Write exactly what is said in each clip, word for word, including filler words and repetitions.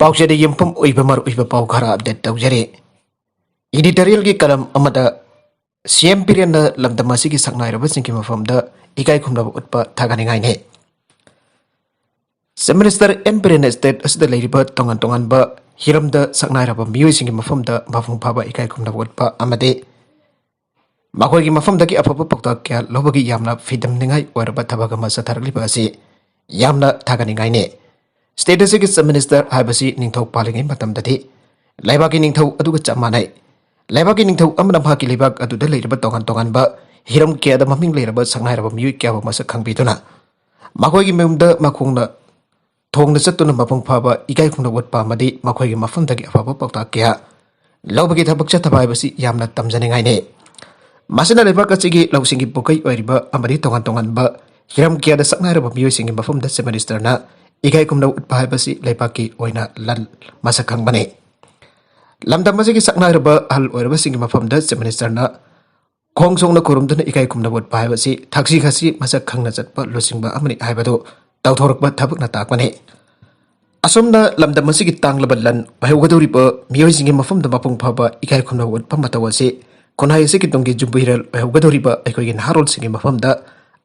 ꯄꯥꯎꯆꯦꯗ ꯌꯨꯝꯐꯝ ꯑꯣꯏꯕ ꯃꯔꯨꯑꯣꯏꯕ ꯄꯥꯎ ꯈꯔ ꯑꯞꯗꯦꯠ ꯇꯧꯖꯔꯤ꯫ ꯏꯗꯤꯇꯣꯔꯤꯌꯦꯜꯒꯤ ꯀꯂꯝ ꯑꯃꯗ ꯁꯤ ꯑꯦꯝ ꯕꯤꯔꯦꯟꯅ ꯂꯝꯗꯝ ꯑꯁꯤꯒꯤ ꯁꯛꯅꯥꯏꯔꯕꯁꯤꯡꯒꯤ ꯃꯐꯝꯗ ꯏꯀꯥꯏ ꯈꯨꯝꯅꯕ ꯎꯠꯄ ꯊꯥꯒꯠꯅꯤꯡꯉꯥꯏꯅꯤ꯫ ꯆꯤꯐ ꯃꯤꯅꯤꯁꯇꯔ ꯑꯦꯝ ꯕꯤꯔꯦꯟꯅ ꯁ꯭ꯇꯦꯠ ꯑꯁꯤꯗ ꯂꯩꯔꯤꯕ ꯇꯣꯉꯥꯟ ꯇꯣꯉꯥꯟꯕ ꯍꯤꯔꯝꯗ ꯁꯛꯅꯥꯏꯔꯕ ꯃꯤꯑꯣꯏꯁꯤꯡꯒꯤ ꯃꯐꯝꯗ ꯃꯄꯨꯡ ꯐꯥꯕ ꯏꯀꯥꯏ ꯈꯨꯝꯅꯕ ꯎꯠꯄ ꯑꯃꯗꯤ ꯃꯈꯣꯏꯒꯤ ꯃꯐꯝꯗꯒꯤ ꯑꯐꯕ ꯄꯥꯎꯇꯥꯛ ꯀꯌꯥ ꯂꯧꯕꯒꯤ ꯌꯥꯝꯅ ꯐꯤꯗꯝꯅꯤꯡꯉꯥꯏ ꯑꯣꯏꯔꯕ ꯊꯕꯛ ꯑꯃ ꯆꯠꯊꯔꯛꯂꯤꯕ ꯑꯁꯤ ꯌꯥꯝꯅ ꯊꯥꯒꯠꯅꯤꯡꯉꯥꯏꯅꯤ꯫ ꯁ꯭ꯇꯦꯠ ꯑꯁꯤꯒꯤ ꯆꯤꯐ ꯃꯤꯅꯤꯁꯇꯔ ꯍꯥꯏꯕꯁꯤ ꯅꯤꯡꯊꯧ ꯄꯥꯜꯂꯤꯉꯩ ꯃꯇꯝꯗꯗꯤ ꯂꯩꯕꯥꯛꯀꯤ ꯅꯤꯡꯊꯧ ꯑꯗꯨꯒ ꯆꯞ ꯃꯥꯟꯅꯩ꯫ ꯂꯩꯕꯥꯛꯀꯤ ꯅꯤꯡꯊꯧ ꯑꯃꯅ ꯃꯍꯥꯛꯀꯤ ꯂꯩꯕꯥꯛ ꯑꯗꯨꯗ ꯂꯩꯔꯤꯕ ꯇꯣꯉꯥꯟ ꯇꯣꯉꯥꯟꯕ ꯍꯤꯔꯝ ꯀꯌꯥꯗ ꯃꯃꯤꯡ ꯂꯩꯔꯕ ꯁꯛꯅꯥꯏꯔꯕ ꯃꯤꯑꯣꯏ ꯀꯌꯥꯕꯨ ꯃꯁꯛ ꯈꯪꯕꯤꯗꯨꯅ ꯃꯈꯣꯏꯒꯤ ꯃꯌꯨꯝꯗ ꯃꯈꯣꯡꯅ ꯊꯣꯡꯅ ꯆꯠꯇꯨꯅ ꯃꯄꯨꯡ ꯐꯥꯕ ꯏꯀꯥꯏ ꯈꯨꯝꯅꯕ ꯎꯠꯄ ꯑꯃꯗꯤ ꯃꯈꯣꯏꯒꯤ ꯃꯐꯝꯗꯒꯤ ꯑꯐꯕ ꯄꯥꯎꯇꯥꯛ ꯀꯌꯥ ꯂꯧꯕꯒꯤ ꯊꯕꯛ ꯆꯠꯊꯕ ꯍꯥꯏꯕꯁꯤ ꯌꯥꯝꯅ ꯇꯝꯖꯅꯤꯡꯉꯥꯏꯅꯤ꯫ ꯃꯁꯤꯅ ꯂꯩꯕꯥꯛ ꯑꯁꯤꯒꯤ ꯂꯧꯁꯤꯡꯒꯤ ꯄꯨꯀꯩ ꯑꯣꯏꯔꯤꯕ ꯑꯃꯗꯤ ꯇꯣꯉꯥꯟ ꯇꯣꯉꯥꯟꯕ ꯍꯤꯔꯝ ꯀꯌꯥꯗ ꯁꯛꯅꯥꯏꯔꯕ ꯃꯤꯑꯣꯏꯁꯤꯡꯒꯤ ꯃꯐꯝꯗ ꯆꯤꯐ ꯃꯤꯅꯤꯁꯇꯔꯅ ꯏꯀꯥꯏ ꯈꯨꯝꯅꯕ ꯎꯠꯄ ꯍꯥꯏꯕꯁꯤ ꯂꯩꯕꯥꯛꯀꯤ ꯑꯣꯏꯅ ꯂꯟ ꯃꯁꯛ ꯈꯪꯕꯅꯤ꯫ ꯂꯝꯗꯝ ꯑꯁꯤꯒꯤ ꯁꯛꯅꯥꯏꯔꯕ ꯑꯍꯜ ꯑꯣꯏꯔꯕꯁꯤꯡꯒꯤ ꯃꯐꯝꯗ ꯆꯤꯐ ꯃꯤꯅꯤꯁꯇꯔꯅ ꯈꯣꯡ ꯁꯣꯛꯅ ꯈꯨꯔꯨꯝꯗꯨꯅ ꯏꯀꯥꯏ ꯈꯨꯝꯅꯕ ꯎꯠꯄ ꯍꯥꯏꯕꯁꯤ ꯊꯛꯁꯤ ꯈꯥꯁꯤ ꯃꯁꯛ ꯈꯪꯅ ꯆꯠꯄ ꯂꯨꯆꯤꯡꯕ ꯑꯃꯅꯤ ꯍꯥꯏꯕꯗꯨ ꯇꯧꯊꯣꯔꯛꯄ ꯊꯕꯛꯅ ꯇꯥꯛꯄꯅꯤ꯫ ꯑꯁꯨꯝꯅ ꯂꯝꯗꯝ ꯑꯁꯤꯒꯤ ꯇꯥꯡꯂꯕ ꯂꯟ ꯑꯣꯏꯍꯧꯒꯗꯧꯔꯤꯕ ꯃꯤꯑꯣꯏꯁꯤꯡꯒꯤ ꯃꯐꯝꯗ ꯃꯄꯨꯡ ꯐꯥꯕ ꯏꯀꯥꯏ ꯈꯨꯝꯅꯕ ꯎꯠꯄ ꯃꯇꯧ ꯑꯁꯤ ꯈꯨꯟꯅꯥꯏ ꯑꯁꯤꯒꯤ ꯇꯨꯡꯒꯤ ꯌꯨꯝꯕꯤꯔꯦꯜ ꯑꯣꯏꯍꯧꯒꯗꯧꯔꯤꯕ ꯑꯩꯈꯣꯏꯒꯤ ꯅꯍꯥꯔꯣꯜꯁꯤꯡꯒꯤ ꯃꯐꯝꯗ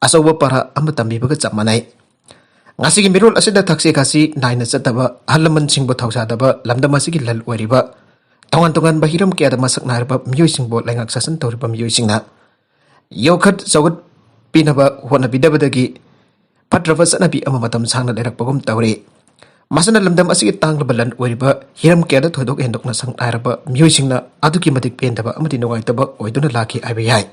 ꯑꯆꯧꯕ ꯄꯔꯥ ꯑꯃ ꯇꯝꯕꯤꯕꯒ ꯆꯞ ꯃꯥꯟꯅꯩ꯫ ꯉꯁꯤꯒꯤ ꯃꯤꯔꯣꯜ ꯑꯁꯤꯗ ꯊꯛꯁꯤ ꯈꯥꯁꯤ ꯅꯥꯏꯅ ꯆꯠꯇꯕ, ꯑꯍꯜ ꯂꯃꯟꯁꯤꯡꯕꯨ ꯊꯧꯁꯥꯗꯕ, ꯂꯝꯗꯝ ꯑꯁꯤꯒꯤ ꯂꯟ ꯑꯣꯏꯔꯤꯕ ꯇꯣꯉꯥꯟ ꯇꯣꯉꯥꯟꯕ ꯍꯤꯔꯝ ꯀꯌꯥꯗ ꯃꯁꯛ ꯅꯥꯏꯔꯕ ꯃꯤꯑꯣꯏꯁꯤꯡꯕꯨ ꯂꯩꯉꯥꯛ ꯁꯥꯁꯟ ꯇꯧꯔꯤꯕ ꯃꯤꯑꯣꯏꯁꯤꯡꯅ ꯌꯣꯛꯈꯠ ꯆꯥꯎꯈꯠꯄꯤꯅꯕ ꯍꯣꯠꯅꯕꯤꯗꯕꯗꯒꯤ ꯐꯠꯇ꯭ꯔꯕ ꯆꯠꯅꯕꯤ ꯑꯃ ꯃꯇꯝ ꯁꯥꯡꯅ ꯂꯩꯔꯛꯄꯒꯨꯝ ꯇꯧꯔꯤ꯫ ꯃꯁꯤꯅ ꯂꯝꯗꯝ ꯑꯁꯤꯒꯤ ꯇꯥꯡꯂꯕ ꯂꯟ ꯑꯣꯏꯔꯤꯕ ꯍꯤꯔꯝ ꯀꯌꯥꯗ ꯊꯣꯏꯗꯣꯛ ꯍꯦꯟꯗꯣꯛꯅ ꯁꯛ ꯅꯥꯏꯔꯕ ꯃꯤꯑꯣꯏꯁꯤꯡꯅ ꯑꯗꯨꯛꯀꯤ ꯃꯇꯤꯛ ꯄꯦꯟꯗꯕ ꯑꯃꯗꯤ ꯅꯨꯡꯉꯥꯏꯇꯕ ꯑꯣꯏꯗꯨꯅ ꯂꯥꯛꯈꯤ ꯍꯥꯏꯕ ꯌꯥꯏ꯫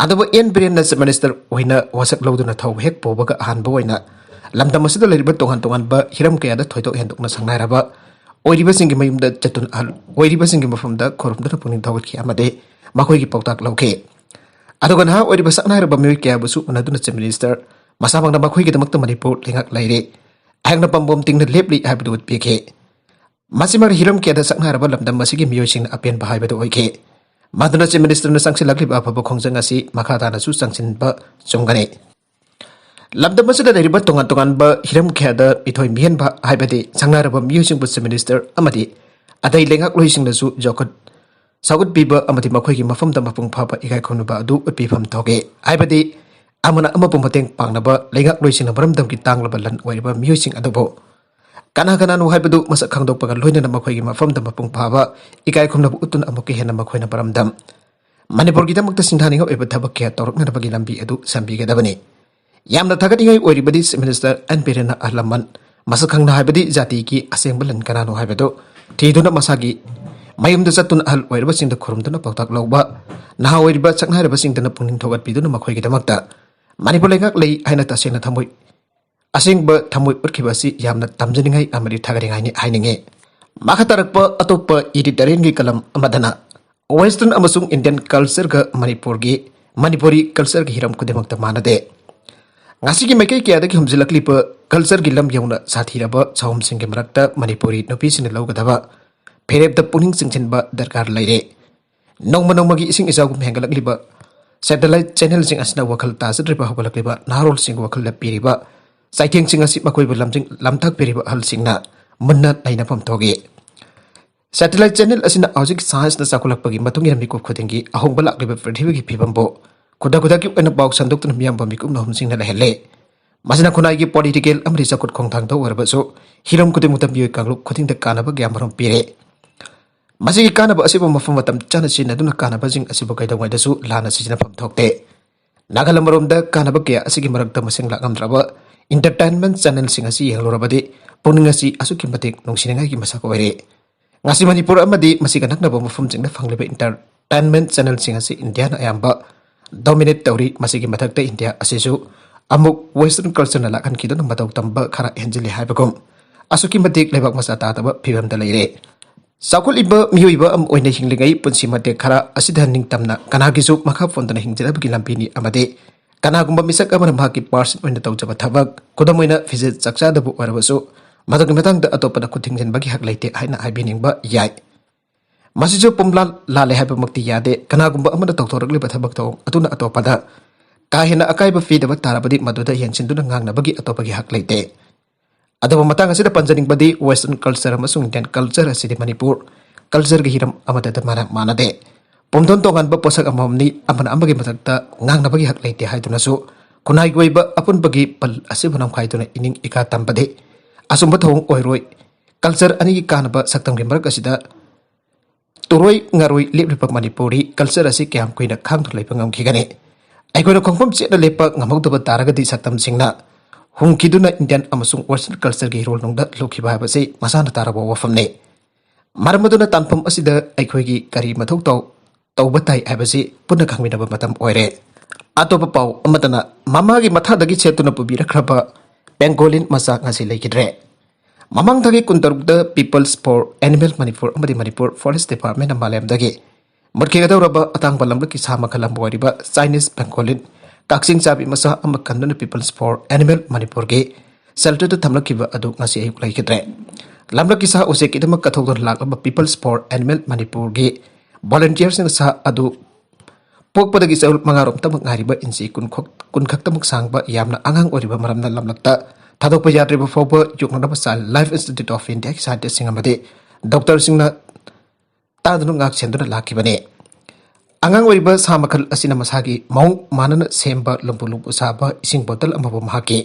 ꯑꯗꯨꯕꯨ ꯑꯦꯟ ꯕꯤꯔꯦꯟꯅ ꯆꯤꯐ ꯃꯤꯅꯤꯁꯇꯔ ꯑꯣꯏꯅ ꯋꯥꯁꯛ ꯂꯧꯗꯨꯅ ꯊꯧ ꯍꯦꯛ ꯄꯨꯕꯒ ꯑꯍꯥꯟꯕ ꯑꯣꯏꯅ ꯂꯝꯗꯝ ꯑꯁꯤꯗ ꯂꯩꯔꯤꯕ ꯇꯣꯉꯥꯟ ꯇꯣꯉꯥꯟꯕ ꯍꯤꯔꯝ ꯀꯌꯥꯗ ꯊꯣꯏꯗꯣꯛ ꯍꯦꯟꯗꯣꯛꯅ ꯁꯛꯅꯥꯏꯔꯕ ꯑꯣꯏꯔꯤꯕꯁꯤꯡꯒꯤ ꯃꯌꯨꯝꯗ ꯆꯠꯇꯨꯅ ꯑꯍꯜ ꯑꯣꯏꯔꯤꯕꯁꯤꯡꯒꯤ ꯃꯐꯝꯗ ꯈꯨꯔꯨꯝꯗꯨꯅ ꯄꯨꯛꯅꯤꯡ ꯊꯧꯒꯠꯈꯤ ꯑꯃꯗꯤ ꯃꯈꯣꯏꯒꯤ ꯄꯥꯎꯇꯥꯛ ꯂꯧꯈꯤ꯫ ꯑꯗꯨꯒ ꯅꯍꯥ ꯑꯣꯏꯔꯤꯕ ꯁꯛꯅꯥꯏꯔꯕ ꯃꯤꯑꯣꯏ ꯀꯌꯥꯕꯨꯁꯨ ꯎꯅꯗꯨꯅ ꯆꯤꯐ ꯃꯤꯅꯤꯁꯇꯔ ꯃꯁꯥꯃꯛꯅ ꯃꯈꯣꯏꯒꯤꯗꯃꯛꯇ ꯃꯅꯤꯄꯨꯔ ꯂꯩꯉꯥꯛ ꯂꯩꯔꯤ, ꯑꯩꯍꯥꯛꯅ ꯄꯥꯝꯕꯣꯝ ꯇꯤꯡꯅ ꯂꯦꯞꯂꯤ ꯍꯥꯏꯕꯗꯨ ꯎꯠꯄꯤꯈꯤ꯫ ꯃꯁꯤꯃꯛ ꯍꯤꯔꯝ ꯀꯌꯥꯗ ꯁꯛꯅꯥꯏꯔꯕ ꯂꯝꯗꯝ ꯑꯁꯤꯒꯤ ꯃꯤꯑꯣꯏꯁꯤꯡꯅ ꯑꯄꯦꯟꯕ ꯍꯥꯏꯕꯗꯨ ꯑꯣꯏꯈꯤ꯫ ꯃꯗꯨꯅ ꯆꯤꯐ ꯃꯤꯅꯤꯁꯇꯔꯅ ꯆꯪꯁꯤꯜꯂꯛꯂꯤꯕ ꯑꯐꯕ ꯈꯣꯡꯖꯪ ꯑꯁꯤ ꯃꯈꯥ ꯇꯥꯅꯁꯨ ꯆꯪꯁꯤꯟꯕ ꯆꯨꯝꯒꯅꯤ꯫ ꯂꯝꯗꯝ ꯑꯁꯤꯗ ꯂꯩꯔꯤꯕ ꯇꯣꯉꯥꯟ ꯇꯣꯉꯥꯟꯕ ꯍꯤꯔꯝ ꯀꯌꯥꯗ ꯃꯤꯊꯣꯏ ꯃꯤꯍꯦꯟꯕ, ꯍꯥꯏꯕꯗꯤ ꯁꯪꯅꯔꯕ ꯃꯤꯑꯣꯏꯁꯤꯡꯕꯨ Chief Minister ꯑꯃꯗꯤ ꯑꯇꯩ ꯂꯩꯉꯥꯛꯂꯣꯏꯁꯤꯡꯅꯁꯨ ꯆꯥꯎꯈꯠ ꯁꯧꯒꯠꯄꯤꯕ ꯑꯃꯗꯤ ꯃꯈꯣꯏꯒꯤ ꯃꯐꯝꯗ ꯃꯄꯨꯡ ꯐꯥꯕ ꯏꯀꯥꯏ ꯈꯨꯝꯅꯕ ꯑꯗꯨ ꯎꯠꯄꯤꯐꯝ ꯊꯣꯛꯏ꯫ ꯍꯥꯏꯕꯗꯤ ꯑꯃꯅ ꯑꯃꯕꯨ ꯃꯇꯦꯡ ꯄꯥꯡꯅꯕ ꯂꯩꯉꯥꯛꯂꯣꯏꯁꯤꯡꯅ ꯃꯔꯝꯗꯝꯒꯤ ꯇꯥꯡꯂꯕ ꯂꯟ ꯑꯣꯏꯔꯤꯕ ꯃꯤꯑꯣꯏꯁꯤꯡ ꯑꯗꯨꯕꯨ ꯀꯅꯥ ꯀꯅꯥꯅꯣ ꯍꯥꯏꯕꯗꯨ ꯃꯁꯛ ꯈꯪꯗꯣꯛꯄꯒ ꯂꯣꯏꯅꯅ ꯃꯈꯣꯏꯒꯤ ꯃꯐꯝꯗ ꯃꯄꯨꯡ ꯐꯥꯕ ꯏꯀꯥꯏ ꯈꯨꯝꯅꯕ ꯎꯠꯇꯨꯅ ꯑꯃꯨꯛꯀ ꯍꯦꯟꯅ ꯃꯈꯣꯏꯅ ꯃꯔꯝꯗꯝ ꯃꯅꯤꯄꯨꯔꯒꯤꯗꯃꯛꯇ ꯁꯤꯡꯊꯥꯅꯤꯡꯉꯥꯏ ꯑꯣꯏꯕ ꯊꯕꯛ ꯀꯌꯥ ꯇꯧꯔꯛꯅꯅꯕꯒꯤ ꯂꯝꯕꯤ ꯑꯗꯨ ꯁꯦꯝꯕꯤꯒꯗꯕꯅꯤ꯫ ꯌꯥꯝꯅ ꯊꯥꯒꯠꯅꯤꯡꯉꯥꯏ ꯑꯣꯏꯔꯤꯕꯗꯤ Chief Minister ꯑꯦꯟ ꯕꯤꯔꯦꯟꯅ ꯑꯍꯜ ꯂꯃꯟ ꯃꯁꯛ ꯈꯪꯅ, ꯍꯥꯏꯕꯗꯤ ꯖꯥꯇꯤꯒꯤ ꯑꯁꯦꯡꯕ ꯂꯟ ꯀꯅꯥꯅꯣ ꯍꯥꯏꯕꯗꯨ ꯊꯤꯗꯨꯅ ꯃꯁꯥꯒꯤ ꯃꯌꯨꯝꯗ ꯆꯠꯇꯨꯅ ꯑꯍꯜ ꯑꯣꯏꯔꯕꯁꯤꯡꯗ ꯈꯨꯔꯨꯝꯗꯨꯅ ꯄꯥꯎꯇꯥꯛ ꯂꯧꯕ, ꯅꯍꯥ ꯑꯣꯏꯔꯤꯕ ꯁꯛꯅꯥꯏꯔꯕꯁꯤꯡꯗꯅ ꯄꯨꯛꯅꯤꯡ ꯊꯧꯒꯠꯄꯤꯗꯨꯅ ꯃꯈꯣꯏꯒꯤꯗꯃꯛꯇ ꯃꯅꯤꯄꯨꯔ ꯂꯩꯉꯥꯛ ꯂꯩ ꯍꯥꯏꯅ ꯇꯁꯦꯡꯅ ꯊꯃꯣꯏ, ꯑꯁꯦꯡꯕ ꯊꯃꯣꯏ ꯎꯠꯈꯤꯕ ꯑꯁꯤ ꯌꯥꯝꯅ ꯇꯝꯖꯅꯤꯡꯉꯥꯏ ꯑꯃꯗꯤ ꯊꯥꯒꯠꯅꯤꯡꯉꯥꯏꯅꯤ ꯍꯥꯏꯅꯤꯡꯉꯤ꯫ ꯃꯈꯥ ꯇꯥꯔꯛꯄ ꯑꯇꯣꯞꯄ editorialꯒꯤ ꯀꯂꯝ ꯑꯃꯗꯅ Western ꯑꯃꯁꯨꯡ Indian cultureꯒ ꯃꯅꯤꯄꯨꯔꯒꯤ, ꯃꯅꯤꯄꯨꯔꯤ cultureꯒꯤ ꯍꯤꯔꯝ ꯈꯨꯗꯤꯡꯃꯛꯇ ꯃꯥꯟꯅꯗꯦ꯫ ꯉꯁꯤꯒꯤ ꯃꯥꯏꯀꯩ ꯀꯌꯥꯗꯒꯤ ꯍꯨꯝꯖꯤꯜꯂꯛꯂꯤꯕ cultureꯒꯤ ꯂꯝ ꯌꯧꯅ ꯁꯥꯊꯤꯔꯕ ꯁꯥꯑꯣꯝꯁꯤꯡꯒꯤ ꯃꯔꯛꯇ ꯃꯅꯤꯄꯨꯔꯤ ꯅꯨꯄꯤꯁꯤꯡꯅ ꯂꯧꯒꯗꯕ ꯐꯤꯔꯦꯞꯇ ꯄꯨꯛꯅꯤꯡ ꯆꯤꯡꯁꯤꯟꯕ ꯗꯔꯀꯥꯔ ꯂꯩꯔꯦ꯫ ꯅꯣꯡꯃ ꯅꯣꯡꯃꯒꯤ ꯏꯁꯤꯡ ꯏꯆꯥꯎꯒꯨꯝ ꯍꯦꯟꯒꯠꯂꯛꯂꯤꯕ satellite channelꯁꯤꯡ ꯑꯁꯤꯅ ꯋꯥꯈꯜ ꯇꯥꯖꯗ꯭ꯔꯤꯕ ꯍꯧꯒꯠꯂꯛꯂꯤꯕ ꯅꯍꯥꯔꯣꯜꯁꯤꯡꯒꯤ ꯋꯥꯈꯜꯗ ꯄꯤꯔꯤꯕ ꯆꯩꯊꯦꯡꯁꯤꯡ ꯑꯁꯤ ꯃꯈꯣꯏꯕꯨ ꯂꯝꯖꯤꯡ ꯂꯝꯇꯥꯛꯄꯤꯔꯤꯕ ꯑꯍꯜꯁꯤꯡꯅ ꯃꯨꯟꯅ ꯅꯩꯅꯐꯝ ꯊꯣꯛꯏ꯫ Satellite channel ꯑꯁꯤꯅ ꯍꯧꯖꯤꯛ scienceꯅ ꯆꯥꯎꯈꯠꯂꯛꯄꯒꯤ ꯃꯇꯨꯡ ꯏꯟꯅ ꯃꯤꯀꯨꯞ ꯈꯨꯗꯤꯡꯒꯤ ꯑꯍꯣꯡꯕ ꯂꯥꯛꯂꯤꯕ ꯄ꯭ꯔꯤꯊꯤꯕꯤꯒꯤ ꯐꯤꯕꯝꯕꯨ ꯈꯨꯗꯛ ꯈꯨꯗꯛꯀꯤ ꯑꯣꯏꯅ ꯄꯥꯎ ꯁꯟꯗꯣꯛꯇꯨꯅ ꯃꯤꯌꯥꯝꯕ ꯃꯤꯀꯨꯞ ꯅꯍꯨꯝꯁꯤꯡꯅ ꯂꯩꯍꯜꯂꯦ꯫ ꯃꯁꯤꯅ ꯈꯨꯟꯅꯥꯏꯒꯤ political ꯑꯃꯗꯤ ꯆꯥꯎꯈꯠ ꯈꯣꯡꯊꯥꯡꯗ ꯑꯣꯏꯔꯕꯁꯨ ꯍꯤꯔꯝ ꯈꯨꯗꯤꯡꯃꯛꯇ ꯃꯤꯑꯣꯏ ꯀꯥꯡꯂꯨꯞ ꯈꯨꯗꯤꯡꯗ ꯀꯥꯟꯅꯕ ꯀꯌꯥ ꯃꯔꯨꯝ ꯄꯤꯔꯦ꯫ ꯃꯁꯤꯒꯤ ꯀꯥꯟꯅꯕ ꯑꯁꯤꯕꯨ ꯃꯐꯝ ꯃꯇꯝ ꯆꯥꯅ ꯁꯤꯖꯤꯟꯅꯗꯨꯅ ꯀꯥꯟꯅꯕꯁꯤꯡ ꯑꯁꯤꯕꯨ ꯀꯩꯗꯧꯉꯩꯗꯁꯨ ꯂꯥꯟꯅ ꯁꯤꯖꯤꯟꯅꯐꯝ ꯊꯣꯛꯇꯦ꯫ ꯅꯥꯒꯜ ꯑꯃꯔꯣꯝꯗ ꯀꯥꯟꯅꯕ ꯀꯌꯥ ꯑꯁꯤꯒꯤ ꯃꯔꯛꯇ ꯃꯁꯤꯡ ꯂꯥꯛꯂꯝꯗ꯭ꯔꯕ entertainment channelꯁꯤꯡ ꯑꯁꯤ ꯌꯦꯡꯂꯨꯔꯕꯗꯤ ꯄꯨꯛꯅꯤꯡ ꯑꯁꯤ ꯑꯁꯨꯛꯀꯤ ꯃꯇꯤꯛ ꯅꯨꯡꯁꯤꯅꯤꯡꯉꯥꯏꯒꯤ ꯃꯁꯛ ꯑꯣꯏꯔꯦ꯫ ꯉꯁꯤ ꯃꯅꯤꯄꯨꯔ ꯑꯃꯗꯤ ꯃꯁꯤꯒ ꯅꯛꯅꯕ ꯃꯐꯝꯁꯤꯡꯗ ꯐꯪꯂꯤꯕ entertainment channelꯁꯤꯡ ꯑꯁꯤ ꯏꯟꯗꯤꯌꯥꯅ ꯑꯌꯥꯝꯕ dominate ꯇꯧꯔꯤ꯫ ꯃꯁꯤꯒꯤ ꯃꯊꯛꯇ ꯏꯟꯗꯤꯌꯥ ꯑꯁꯤꯁꯨ ꯑꯃꯨꯛ Western cultureꯅ ꯂꯥꯛꯍꯟꯈꯤꯗꯨꯅ ꯃꯇꯧ ꯇꯝꯕ ꯈꯔ ꯍꯦꯟꯖꯤꯜꯂꯤ ꯍꯥꯏꯕꯒꯨꯝ ꯑꯁꯨꯛꯀꯤ ꯃꯇꯤꯛ ꯂꯩꯕꯥꯛ ꯃꯆꯥ ꯇꯥꯗꯕ ꯐꯤꯕꯝꯗ ꯂꯩꯔꯦ꯫ ꯆꯥꯎꯈꯠꯂꯤꯕ ꯃꯤꯑꯣꯏꯕ ꯑꯃ ꯑꯣꯏꯅ ꯍꯤꯡꯂꯤꯉꯩ ꯄꯨꯟꯁꯤ ꯃꯇꯦꯛ ꯈꯔ ꯑꯁꯤꯗ ꯅꯤꯡꯇꯝꯅ ꯀꯅꯥꯒꯤꯁꯨ ꯃꯈꯥ ꯄꯣꯟꯗꯅ ꯍꯤꯡꯖꯅꯕꯒꯤ ꯂꯝꯕꯤꯅꯤ ꯑꯃꯗꯤ ꯀꯅꯥꯒꯨꯝꯕ ꯃꯤꯁꯛ ꯑꯃꯅ ꯃꯍꯥꯛꯀꯤ personal ꯑꯣꯏꯅ ꯇꯧꯖꯕ ꯊꯕꯛ, ꯈꯨꯗꯝ ꯑꯣꯏꯅ ꯐꯤꯖꯦꯠ ꯆꯥꯛꯆꯥꯗꯕꯨ ꯑꯣꯏꯔꯕꯁꯨ, ꯃꯗꯨꯒꯤ ꯃꯇꯥꯡꯗ ꯑꯇꯣꯞꯄꯗ ꯈꯨꯠ ꯊꯤꯡꯖꯤꯟꯕꯒꯤ ꯍꯛ ꯂꯩꯇꯦ ꯍꯥꯏꯅ ꯍꯥꯏꯕꯤꯅꯤꯡꯕ ꯌꯥꯏ꯫ ꯃꯁꯤꯁꯨ ꯄꯨꯝꯂꯥꯜ ꯂꯥꯜꯂꯦ ꯍꯥꯏꯕꯃꯛꯇꯤ ꯌꯥꯗꯦ꯫ ꯀꯅꯥꯒꯨꯝꯕ ꯑꯃꯅ ꯇꯧꯊꯣꯔꯛꯂꯤꯕ ꯊꯕꯛ ꯊꯧꯑꯣꯡ ꯑꯗꯨꯅ ꯑꯇꯣꯞꯄꯗ ꯀꯥ ꯍꯦꯟꯅ ꯑꯀꯥꯏꯕ ꯄꯤꯗꯕ ꯇꯥꯔꯕꯗꯤ ꯃꯗꯨꯗ ꯌꯦꯡꯁꯤꯟꯗꯨꯅ ꯉꯥꯡꯅꯕꯒꯤ ꯑꯇꯣꯞꯄꯒꯤ ꯍꯛ ꯂꯩꯇꯦ꯫ ꯑꯗꯨꯕꯨ ꯃꯇꯥꯡ ꯑꯁꯤꯗ ꯄꯟꯖꯅꯤꯡꯕꯗꯤ Western culture ꯑꯃꯁꯨꯡ Indian culture ꯑꯁꯤꯗꯤ ꯃꯅꯤꯄꯨꯔ cultureꯒꯤ ꯍꯤꯔꯝ ꯑꯃꯠꯇꯗ ꯃꯔꯥ ꯃꯥꯟꯅꯗꯦ꯫ ꯄꯨꯝꯗꯣꯟ ꯇꯣꯉꯥꯟꯕ ꯄꯣꯠꯁꯛ ꯑꯃꯃꯝꯅꯤ, ꯑꯃꯅ ꯑꯃꯒꯤ ꯃꯊꯛꯇ ꯉꯥꯡꯅꯕꯒꯤ ꯍꯛ ꯂꯩꯇꯦ ꯍꯥꯏꯗꯨꯅꯁꯨ ꯈꯨꯟꯅꯥꯏꯒꯤ ꯑꯣꯏꯕ ꯑꯄꯨꯟꯕꯒꯤ ꯄꯜ ꯑꯁꯤꯕꯨ ꯅꯝꯈꯥꯏꯗꯨꯅ ꯏꯅꯤꯡ ꯏꯀꯥ ꯇꯝꯕꯗꯤ ꯑꯆꯨꯝꯕ ꯊꯧꯑꯣꯡ ꯑꯣꯏꯔꯣꯏ꯫ Culture ꯑꯅꯤꯒꯤ ꯀꯥꯟꯅꯕ ꯁꯛꯇꯝꯒꯤ ꯃꯔꯛ ꯑꯁꯤꯗ ꯇꯨꯔꯣꯏ ꯉꯥꯔꯣꯏ ꯂꯦꯞꯂꯤꯕ ꯃꯅꯤꯄꯨꯔꯤ culture ꯑꯁꯤ ꯀꯌꯥꯝ ꯀꯨꯏꯅ ꯈꯥꯡꯗꯨꯅ ꯂꯩꯕ ꯉꯝꯈꯤꯒꯅꯤ? ꯑꯩꯈꯣꯏꯅ ꯈꯣꯡꯐꯝ ꯆꯦꯠꯅ ꯂꯦꯞꯄ ꯉꯝꯍꯧꯗꯕ ꯇꯥꯔꯒꯗꯤ ꯁꯛꯇꯝꯁꯤꯡꯅ ꯍꯨꯝꯈꯤꯗꯨꯅ Indian ꯑꯃꯁꯨꯡ Western cultureꯒꯤ ꯏꯔꯣꯜꯅꯨꯡꯗ ꯂꯨꯞꯈꯤꯕ ꯍꯥꯏꯕꯁꯤ ꯃꯁꯥꯅ ꯇꯥꯔꯕ ꯋꯥꯐꯝꯅꯤ꯫ ꯃꯔꯝ ꯑꯗꯨꯅ ꯇꯥꯟꯐꯝ ꯑꯁꯤꯗ ꯑꯩꯈꯣꯏꯒꯤ ꯀꯔꯤ ꯃꯊꯧ ꯇꯧ-, ꯇꯧꯕ ꯇꯥꯏ ꯍꯥꯏꯕꯁꯤ ꯄꯨꯟꯅ ꯈꯪꯃꯤꯟꯅꯕ ꯃꯇꯝ ꯑꯣꯏꯔꯦ꯫ ꯑꯇꯣꯞꯄ ꯄꯥꯎ ꯑꯃꯗꯅ ꯃꯃꯥꯒꯤ ꯃꯊꯥꯗꯒꯤ ꯁꯦꯠꯇꯨꯅ ꯄꯨꯕꯤꯔꯛꯈ꯭ꯔꯕ ꯄꯦꯡꯒꯣꯂꯤꯟ ꯃꯆꯥ ꯉꯁꯤ ꯂꯩꯈꯤꯗ꯭ꯔꯦ꯫ ꯃꯃꯥꯡ ꯊꯥꯒꯤ ꯀꯨꯟꯇꯔꯨꯛꯇ People's for Animal Manipur ꯑꯃꯗꯤ ꯃꯅꯤꯄꯨꯔ Forest Departmentꯅ ꯃꯥꯂꯦꯝꯗꯒꯤ ꯃꯨꯠꯈꯤꯒꯗꯧꯔꯕ ꯑꯇꯥꯡꯕ ꯂꯝꯂꯛꯀꯤ ꯁꯥ ꯃꯈꯜ ꯑꯃ ꯑꯣꯏꯔꯤꯕ Chinese pangolin, ꯀꯛꯆꯦꯡ ꯆꯥꯕꯤ ꯃꯆꯥ ꯑꯃ ꯀꯟꯗꯨꯅ People's for Animal Manipurꯒꯤ shelterꯗ ꯊꯝꯂꯛꯈꯤꯕ ꯑꯗꯨ ꯉꯁꯤ ꯑꯌꯨꯛ ꯂꯩꯈꯤꯗ꯭ꯔꯦ꯫ ꯂꯝꯂꯛꯀꯤ ꯁꯥ ꯎꯆꯦꯛꯀꯤꯗꯃꯛ ꯀꯠꯊꯣꯛꯇꯨꯅ ꯂꯥꯛꯂꯕ People's for Animal Manipurꯒꯤ volunteerꯁꯤꯡꯅ ꯁꯥ ꯑꯗꯨ ꯄꯣꯛꯄꯗꯒꯤ ꯆꯌꯣꯜ ꯃꯉꯥꯔꯣꯝꯇꯃꯛ ꯉꯥꯏꯔꯤꯕ ꯏꯟꯆꯤ ꯀꯨꯟ ꯈꯛ-, ꯀꯨꯟ ꯈꯛꯇꯃꯛ ꯁꯥꯡꯕ ꯌꯥꯝꯅ ꯑꯉꯥꯡ ꯑꯣꯏꯔꯤꯕ ꯃꯔꯝꯅ ꯂꯝꯂꯛꯇ ꯊꯥꯗꯣꯛꯄ ꯌꯥꯗ꯭ꯔꯤꯕ ꯐꯥꯎꯕ ꯌꯣꯛꯅꯅꯕ Child Life Institute of Indiaꯒꯤ scientistꯁꯤꯡ ꯑꯃꯗꯤ doctorꯁꯤꯡꯅ ꯇꯥꯗꯨꯅ ꯉꯥꯛ ꯁꯦꯟꯗꯨꯅ ꯂꯥꯛꯈꯤꯕꯅꯤ꯫ ꯑꯉꯥꯡ ꯑꯣꯏꯔꯤꯕ ꯁꯥ ꯃꯈꯜ ꯑꯁꯤꯅ ꯃꯁꯥꯒꯤ ꯃꯑꯣꯡ ꯃꯥꯟꯅꯅ ꯁꯦꯝꯕ ꯂꯨꯝꯕꯨ ꯂꯨꯝꯕꯨ ꯁꯥꯕ ꯏꯁꯤꯡ bottle ꯑꯃꯕꯨ ꯃꯍꯥꯛꯀꯤ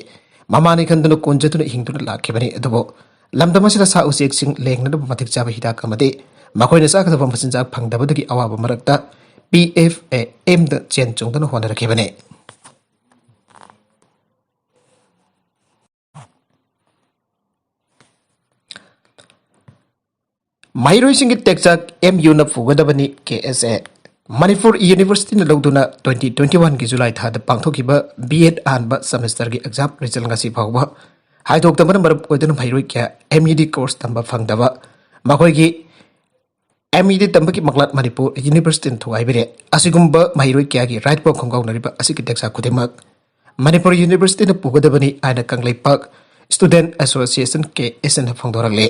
ꯃꯃꯥꯅꯤ ꯈꯟꯗꯨꯅ ꯀꯣꯟꯖꯗꯨꯅ ꯍꯤꯡꯗꯨꯅ ꯂꯥꯛꯈꯤꯕꯅꯤ꯫ ꯑꯗꯨꯕꯨ ꯂꯝꯗꯝ ꯑꯁꯤꯗ ꯁꯥ ꯎꯆꯦꯛꯁꯤꯡ ꯂꯦꯡꯅꯅꯕ ꯃꯇꯤꯛ ꯆꯥꯕ ꯍꯤꯗꯥꯛ ꯑꯃꯗꯤ ꯃꯈꯣꯏꯅ ꯆꯥꯒꯗꯕ ꯃꯆꯤꯟꯖꯥꯛ ꯐꯪꯗꯕꯗꯒꯤ ꯑꯋꯥꯕ ꯃꯔꯛꯇ P F A Mꯗ ꯆꯦꯟ ꯆꯣꯡꯗꯨꯅ ꯍꯣꯠꯅꯔꯛꯈꯤꯕꯅꯤ꯫ ꯃꯍꯩꯔꯣꯏꯁꯤꯡꯒꯤ ꯇꯦꯛꯆꯥꯛ M Uꯅ ꯄꯨꯒꯗꯕꯅꯤ, K S A꯫ Manipur Universityꯅ ꯂꯧꯗꯨꯅ twenty twenty oneꯒꯤ July ꯊꯥꯗ ꯄꯥꯡꯊꯣꯛꯈꯤꯕ B.Ed ꯑꯍꯥꯟꯕ semesterꯒꯤ exam result ꯉꯁꯤ ꯐꯥꯎꯕ ꯍꯥꯏꯗꯣꯛꯇꯕꯅ ꯃꯔꯝ ꯑꯣꯏꯗꯨꯅ ꯃꯍꯩꯔꯣꯏ ꯀꯌꯥ M.Ed course ꯇꯝꯕ ꯐꯪꯗꯕ, ꯃꯈꯣꯏꯒꯤ M.Ed ꯇꯝꯕꯒꯤ ꯃꯥꯡꯂꯥꯠ ꯃꯅꯤꯄꯨꯔ Universityꯅ ꯊꯨꯒꯥꯏꯕꯤꯔꯦ꯫ ꯑꯁꯤꯒꯨꯝꯕ ꯃꯍꯩꯔꯣꯏ ꯀꯌꯥꯒꯤ right ꯐꯥꯎ ꯈꯣꯡꯒꯥꯎꯅꯔꯤꯕ ꯑꯁꯤꯒꯤ ꯇꯦꯛꯆꯥꯛ ꯈꯨꯗꯤꯡꯃꯛ ꯃꯅꯤꯄꯨꯔ Universityꯅ ꯄꯨꯒꯗꯕꯅꯤ ꯍꯥꯏꯅ Kangleipak Student Association, K S Aꯅ ꯐꯣꯡꯗꯣꯔꯛꯂꯤ꯫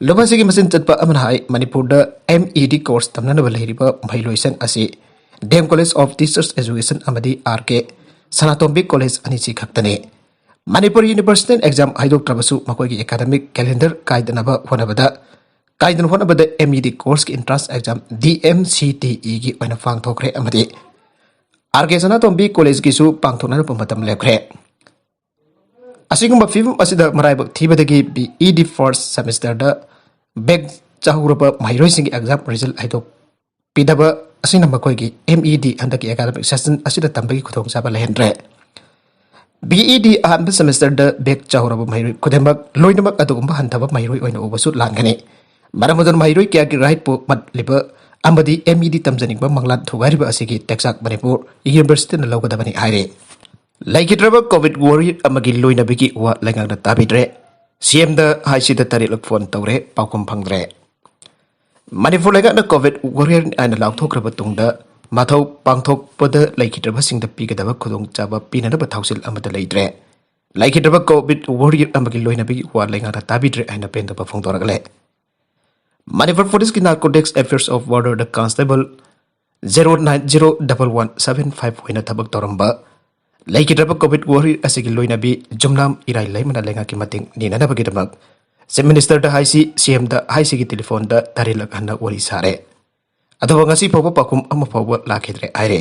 ꯂꯨꯞ ꯑꯁꯤꯒꯤ ꯃꯆꯤꯟ ꯆꯠꯄ ꯑꯃꯅ ꯍꯥꯏ, ꯃꯅꯤꯄꯨꯔꯗ M.Ed course ꯇꯝꯅꯅꯕ ꯂꯩꯔꯤꯕ ꯃꯍꯩꯂꯣꯏꯁꯪ ꯑꯁꯤ D M College of Teachers Education ꯑꯃꯗꯤ ꯑꯥꯔ ꯀꯦ ꯁꯅꯥꯇꯣꯝꯕꯤ College ꯑꯅꯤꯁꯤ ꯈꯛꯇꯅꯤ꯫ ꯃꯅꯤꯄꯨꯔ University exam ꯍꯥꯏꯗꯣꯛꯇ꯭ꯔꯕꯁꯨ ꯃꯈꯣꯏꯒꯤ academic calendar ꯀꯥꯏꯗꯅꯕ ꯍꯣꯠꯅꯕꯗ ꯀꯥꯏꯗꯅ ꯍꯣꯠꯅꯕꯗ M E D courseꯀꯤ entrance exam D M C T Eꯒꯤ ꯑꯣꯏꯅ ꯄꯥꯡꯊꯣꯛꯈ꯭ꯔꯦ ꯑꯃꯗꯤ ꯑꯥꯔ ꯀꯦ ꯁꯅꯥꯇꯣꯝꯕꯤ Collegeꯀꯤꯁꯨ ꯄꯥꯡꯊꯣꯛꯅꯅꯕ ꯃꯇꯝ ꯂꯦꯞꯈ꯭ꯔꯦ꯫ ꯑꯁꯤꯒꯨꯝꯕ ꯐꯤꯕꯝ ꯑꯁꯤꯗ ꯃꯔꯥꯏꯕꯛ ꯊꯤꯕꯗꯒꯤ B E D first semesterꯗ back ꯆꯥꯍꯧꯔꯕ ꯃꯍꯩꯔꯣꯏꯁꯤꯡꯒꯤ exam result ꯍꯥꯏꯗꯣꯛꯄꯤꯗꯕ ꯑꯁꯤꯅ ꯃꯈꯣꯏꯒꯤ M E D ꯍꯟꯗꯛꯀꯤ academic session ꯑꯁꯤꯗ ꯇꯝꯕꯒꯤ ꯈꯨꯗꯣꯡꯆꯥꯕ ꯂꯩꯍꯟꯗ꯭ꯔꯦ꯫ B E D ꯑꯍꯥꯟꯕ semesterꯗ back ꯆꯥꯍꯧꯔꯕ ꯃꯍꯩꯔꯣꯏ ꯈꯨꯗꯤꯡꯃꯛ ꯂꯣꯏꯅꯃꯛ ꯑꯗꯨꯒꯨꯝꯕ ꯍꯟꯊꯕ ꯃꯍꯩꯔꯣꯏ ꯑꯣꯏꯅ ꯎꯕꯁꯨ ꯂꯥꯟꯒꯅꯤ꯫ ꯃꯔꯝ ꯑꯗꯨꯅ ꯃꯍꯩꯔꯣꯏ ꯀꯌꯥꯒꯤ right ꯄꯨ ꯃꯠꯂꯤꯕ ꯑꯃꯗꯤ M E D ꯇꯝꯖꯅꯤꯡꯕ ꯃꯪꯂꯥꯟ ꯊꯨꯒꯥꯏꯔꯤꯕ ꯑꯁꯤꯒꯤ ꯇꯦꯛꯆꯥꯛ ꯃꯅꯤꯄꯨꯔ Universityꯅ ꯂꯧꯒꯗꯕꯅꯤ ꯍꯥꯏꯔꯤ꯫ ꯂꯩꯈꯤꯗ꯭ꯔꯕ COVID warrior ꯑꯃꯒꯤ ꯂꯣꯏꯅꯕꯤꯒꯤ ꯋꯥ ꯂꯩꯉꯥꯛꯅ ꯇꯥꯕꯤꯗ꯭ꯔꯦ꯫ CMꯗ ꯍꯥꯏꯁꯤꯗ ꯇꯔꯦꯠꯂꯛ phone ꯇꯧꯔꯦ, ꯄꯥꯎꯈꯨꯝ ꯐꯪꯗ꯭ꯔꯦ꯫ ꯃꯅꯤꯄꯨꯔ ꯂꯩꯉꯥꯛꯅ COVID warrior ꯑꯣꯏꯅ ꯂꯥꯎꯊꯣꯛꯈ꯭ꯔꯕ ꯇꯨꯡꯗ ꯃꯊꯧ ꯄꯥꯡꯊꯣꯛꯄꯗ ꯂꯩꯈꯤꯗ꯭ꯔꯕꯁꯤꯡꯗ ꯄꯤꯒꯗꯕ ꯈꯨꯗꯣꯡꯆꯥꯕ ꯄꯤꯅꯅꯕ ꯊꯧꯁꯤꯜ ꯑꯃꯠꯇ ꯂꯩꯇ꯭ꯔꯦ꯫ ꯂꯩꯈꯤꯗ꯭ꯔꯕ COVID warrior ꯑꯃꯒꯤ ꯂꯣꯏꯅꯕꯤꯒꯤ ꯋꯥ ꯂꯩꯉꯥꯛꯅ ꯇꯥꯕꯤꯗ꯭ꯔꯦ ꯍꯥꯏꯅ ꯄꯦꯟꯗꯕ ꯐꯣꯡꯗꯣꯔꯛꯂꯦ꯫ ꯃꯅꯤꯄꯨꯔ ꯄꯨꯂꯤꯁꯀꯤ Narcotics Affairs of Borderꯗ constable zero nine zero double one seven five ꯑꯣꯏꯅ ꯊꯕꯛ ꯇꯧꯔꯝꯕ ꯂꯩꯈꯤꯗ꯭ꯔꯕ COVID warrior ꯑꯁꯤꯒꯤ ꯂꯣꯏꯅꯕꯤ ꯖꯨꯝꯅꯥꯝ ꯏꯔꯥꯏ ꯂꯩꯃꯅ ꯂꯩꯉꯥꯛꯀꯤ ꯃꯇꯦꯡ ꯅꯤꯅꯅꯕꯒꯤꯗꯃꯛ Chief Ministerꯗ ꯍꯥꯏꯁꯤ, CMꯗ ꯍꯥꯏꯁꯤꯒꯤ telephone ꯗ ꯇꯔꯦꯠꯂꯛ ꯍꯟꯅ ꯋꯥꯔꯤ ꯁꯥꯔꯦ꯫ ꯑꯗꯨꯕꯨ ꯉꯁꯤ ꯐꯥꯎꯕ ꯄꯥꯎꯈꯨꯝ ꯑꯃ ꯐꯥꯎꯕ ꯂꯥꯛꯈꯤꯗ꯭ꯔꯦ ꯍꯥꯏꯔꯦ꯫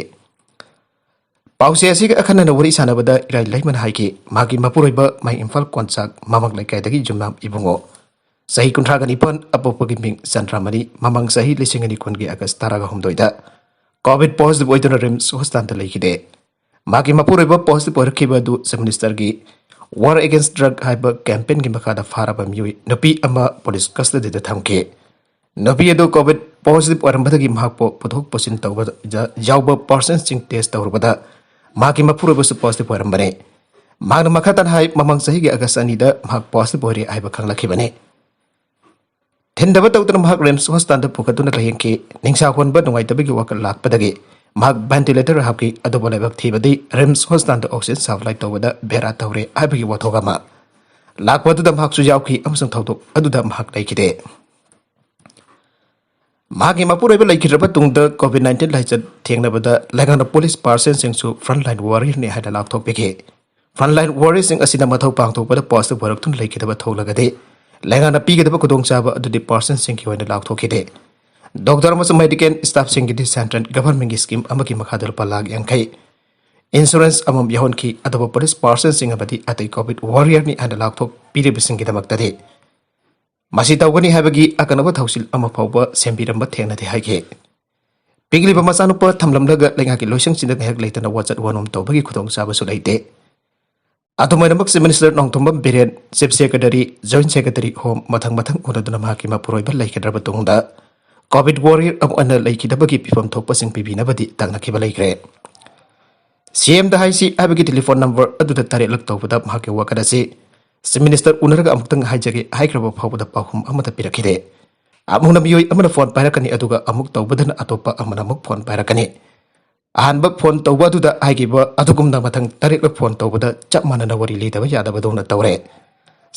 ꯄꯥꯎꯆꯦ ꯑꯁꯤꯒ ꯑꯈꯟꯅꯅ ꯋꯥꯔꯤ ꯁꯥꯟꯅꯕꯗ ꯏꯔꯥꯏ ꯂꯩꯃꯅ ꯍꯥꯏꯈꯤ, ꯃꯍꯥꯛꯀꯤ ꯃꯄꯨꯔꯣꯏꯕ ꯃꯥꯏ ꯏꯝꯐꯥꯜ ꯀꯣꯟꯆꯥꯛ ꯃꯃꯥꯡ ꯂꯩꯀꯥꯏꯗꯒꯤ ꯖꯨꯝꯅꯥꯝ ꯏꯕꯨꯡꯉꯣ, ꯆꯍꯤ ꯀꯨꯟꯊ꯭ꯔꯥꯒ ꯅꯤꯄꯥꯟ, ꯑꯄꯣꯛꯄꯒꯤ ꯃꯤꯡ ꯆꯟꯗ꯭ꯔꯥꯃꯅꯤ, ꯃꯃꯥꯡ ꯆꯍꯤ ꯂꯤꯁꯤꯡ ꯑꯅꯤ ꯀꯨꯟꯒꯤ August ꯇꯔꯥꯒ ꯍꯨꯝꯗꯣꯏꯗ COVID positive ꯑꯣꯏꯗꯨꯅ RIMS hospitalꯗ ꯂꯩꯈꯤꯗꯦ꯫ ꯃꯍꯥꯛꯀꯤ ꯃꯄꯨꯔꯣꯏꯕ positive ꯑꯣꯏꯔꯛꯈꯤꯕ ꯑꯗꯨ Chief Ministerꯒꯤ War Against Drug ꯍꯥꯏꯕ campaignꯒꯤ ꯃꯈꯥꯗ ꯐꯥꯔꯕ ꯃꯤꯑꯣꯏ ꯅꯨꯄꯤ ꯑꯃ police custodyꯗ ꯊꯝꯈꯤ꯫ ꯅꯨꯄꯤ ꯑꯗꯨ COVID positive ꯑꯣꯏꯔꯝꯕꯗꯒꯤ ꯃꯍꯥꯛꯄꯨ ꯄꯨꯊꯣꯛ ꯄꯨꯁꯤꯟ ꯇꯧꯕꯗ ꯌꯥꯎꯕ personꯁꯤꯡ test ꯇꯧꯔꯨꯕꯗ ꯃꯍꯥꯛꯀꯤ ꯃꯄꯨꯔꯣꯏꯕꯁꯨ positive ꯑꯣꯏꯔꯝꯕꯅꯤ꯫ ꯃꯍꯥꯛꯅ ꯃꯈꯥ ꯇꯥꯅ ꯍꯥꯏ, ꯃꯃꯥꯡ ꯆꯍꯤꯒꯤ August ꯑꯅꯤꯗ ꯃꯍꯥꯛ positive ꯑꯣꯏꯔꯦ ꯍꯥꯏꯕ ꯈꯪꯂꯛꯈꯤꯕꯅꯤ꯫ ꯊꯤꯟꯗꯕ ꯇꯧꯗꯅ ꯃꯍꯥꯛ RIMS hospitalꯗ ꯄꯨꯈꯠꯇꯨꯅ ꯂꯥꯌꯦꯡꯈꯤ꯫ ꯅꯤꯡꯁꯥ ꯍꯣꯟꯕ ꯅꯨꯡꯉꯥꯏꯇꯕꯒꯤ ꯋꯥꯈꯜ ꯂꯥꯛꯄꯗꯒꯤ ꯃꯍꯥꯛ ventilator ꯍꯥꯞꯈꯤ꯫ ꯑꯗꯨꯕꯨ ꯂꯥꯏꯕꯛ ꯊꯤꯕꯗꯤ RIMS hospitalꯗ oxygen supply ꯇꯧꯕꯗ ꯕꯦꯔꯥ ꯇꯧꯔꯦ ꯍꯥꯏꯕꯒꯤ ꯋꯥꯊꯣꯛ ꯑꯃ ꯂꯥꯛꯄ ꯑꯗꯨꯗ ꯃꯍꯥꯛꯁꯨ ꯌꯥꯎꯈꯤ ꯑꯃꯁꯨꯡ ꯊꯧꯗꯣꯛ ꯑꯗꯨꯗ ꯃꯍꯥꯛ ꯂꯩꯈꯤꯗꯦ꯫ ꯃꯍꯥꯛꯀꯤ ꯃꯄꯨꯔꯣꯏꯕ ꯂꯩꯈꯤꯗ꯭ꯔꯕ ꯇꯨꯡꯗ COVID nineteen ꯂꯥꯏꯆꯠ ꯊꯦꯡꯅꯕꯗ ꯂꯩꯉꯥꯛꯅ ꯄꯣꯂꯤꯁ ꯄꯥꯔꯁꯟꯁꯤꯡꯁꯨ frontline warriorꯅꯤ ꯍꯥꯏꯅ ꯂꯥꯎꯊꯣꯛꯄꯤꯈꯤ꯫ Frontline warriorꯁꯤꯡ ꯑꯁꯤꯅ ꯃꯊꯧ ꯄꯥꯡꯊꯣꯛꯄꯗ positive ꯑꯣꯏꯔꯛꯇꯨꯅ ꯂꯩꯈꯤꯗꯕ ꯊꯣꯛꯂꯒꯗꯤ ꯂꯩꯉꯥꯛꯅ ꯄꯤꯒꯗꯕ ꯈꯨꯗꯣꯡꯆꯥꯕ ꯑꯗꯨꯗꯤ ꯄꯥꯔꯁꯟꯁꯤꯡꯒꯤ ꯑꯣꯏꯅ ꯂꯥꯎꯊꯣꯛꯈꯤꯗꯦ꯫ ꯗꯣꯛꯇꯔ ꯑꯃꯁꯨꯡ ꯃꯦꯗꯤꯀꯦꯜ ꯁ꯭ꯇꯥꯐꯁꯤꯡꯒꯤꯗꯤ central governmentꯀꯤ scheme ꯑꯃꯒꯤ ꯃꯈꯥꯗ ꯂꯨꯄꯥ ꯂꯥꯈ ꯌꯥꯡꯈꯩ, insurance ꯑꯃꯃꯝ ꯌꯥꯎꯍꯟꯈꯤ꯫ ꯑꯗꯨꯕꯨ ꯄꯣꯂꯤꯁ ꯄꯥꯔꯁꯟꯁꯤꯡ ꯑꯃꯗꯤ ꯑꯇꯩ COVID warriorꯅꯤ ꯍꯥꯏꯅ ꯂꯥꯎꯊꯣꯛꯄꯤꯔꯤꯕꯁꯤꯡꯒꯤꯗꯃꯛꯇꯗꯤ ꯃꯁꯤ ꯇꯧꯒꯅꯤ ꯍꯥꯏꯕꯒꯤ ꯑꯀꯛꯅꯕ ꯊꯧꯁꯤꯜ ꯑꯃ ꯐꯥꯎꯕ ꯁꯦꯝꯕꯤꯔꯝꯕ ꯊꯦꯡꯅꯗꯦ ꯍꯥꯏꯈꯤ꯫ ꯄꯤꯛꯂꯤꯕ ꯃꯆꯥꯅꯨꯄꯥ ꯊꯝꯂꯝꯂꯒ ꯂꯩꯉꯥꯛꯀꯤ ꯂꯣꯏꯁꯪꯁꯤꯡꯗ ꯉꯥꯏꯍꯥꯛ ꯂꯩꯇꯅ ꯋꯥꯆꯠ ꯋꯥꯅꯣꯝ ꯇꯧꯕꯒꯤ ꯈꯨꯗꯣꯡꯆꯥꯕꯁꯨ ꯂꯩꯇꯦ꯫ ꯑꯗꯨꯝ ꯑꯣꯏꯅꯃꯛ Chief Minister Nongthombam Biren, Chief Secretary, Joint Secretary, Home ꯃꯊꯪ ꯃꯊꯪ ꯎꯅꯗꯨꯅ ꯃꯍꯥꯛꯀꯤ ꯃꯄꯨꯔꯣꯏꯕ ꯂꯩꯈꯤꯗ꯭ꯔꯕ ꯇꯨꯡꯗ COVID warrior ꯑꯃꯨꯛ ꯍꯟꯅ ꯂꯩꯈꯤꯗꯕꯒꯤ ꯐꯤꯕꯝ ꯊꯣꯛꯄꯁꯤꯡ ꯄꯤꯕꯤꯅꯕꯗꯤ ꯇꯥꯛꯅꯈꯤꯕ ꯂꯩꯈ꯭ꯔꯦ꯫ CMꯗ ꯍꯥꯏꯁꯤ ꯍꯥꯏꯕꯒꯤ ꯇꯦꯂꯤꯐꯣꯟ ꯅꯝꯕꯔ ꯑꯗꯨꯗ ꯇꯔꯦꯠꯂꯛ ꯇꯧꯕꯗ ꯃꯍꯥꯛꯀꯤ ꯋꯥꯀꯠ ꯑꯁꯤ Chief Minister ꯎꯅꯔꯒ ꯑꯃꯨꯛꯇꯪ ꯍꯥꯏꯖꯒꯦ ꯍꯥꯏꯈ꯭ꯔꯕ ꯐꯥꯎꯕꯗ ꯄꯥꯎꯈꯨꯝ ꯑꯃꯠꯇ ꯄꯤꯔꯛꯈꯤꯗꯦ꯫ ꯑꯃꯨꯛꯅ ꯃꯤꯑꯣꯏ ꯑꯃꯅ ꯐꯣꯟ ꯄꯥꯏꯔꯛꯀꯅꯤ, ꯑꯗꯨꯒ ꯑꯃꯨꯛ ꯇꯧꯕꯗꯅ ꯑꯇꯣꯞꯄ ꯑꯃꯅ ꯑꯃꯨꯛ ꯐꯣꯟ ꯄꯥꯏꯔꯛꯀꯅꯤ꯫ ꯑꯍꯥꯟꯕ ꯐꯣꯟ ꯇꯧꯕ ꯑꯗꯨꯗ ꯍꯥꯏꯈꯤꯕ ꯑꯗꯨꯒꯨꯝꯅ ꯃꯊꯪ ꯇꯔꯦꯠꯂꯛ ꯐꯣꯟ ꯇꯧꯕꯗ ꯆꯞ ꯃꯥꯟꯅꯅ ꯋꯥꯔꯤ ꯂꯤꯗꯕ ꯌꯥꯗꯕꯗꯧꯅ ꯇꯧꯔꯦ꯫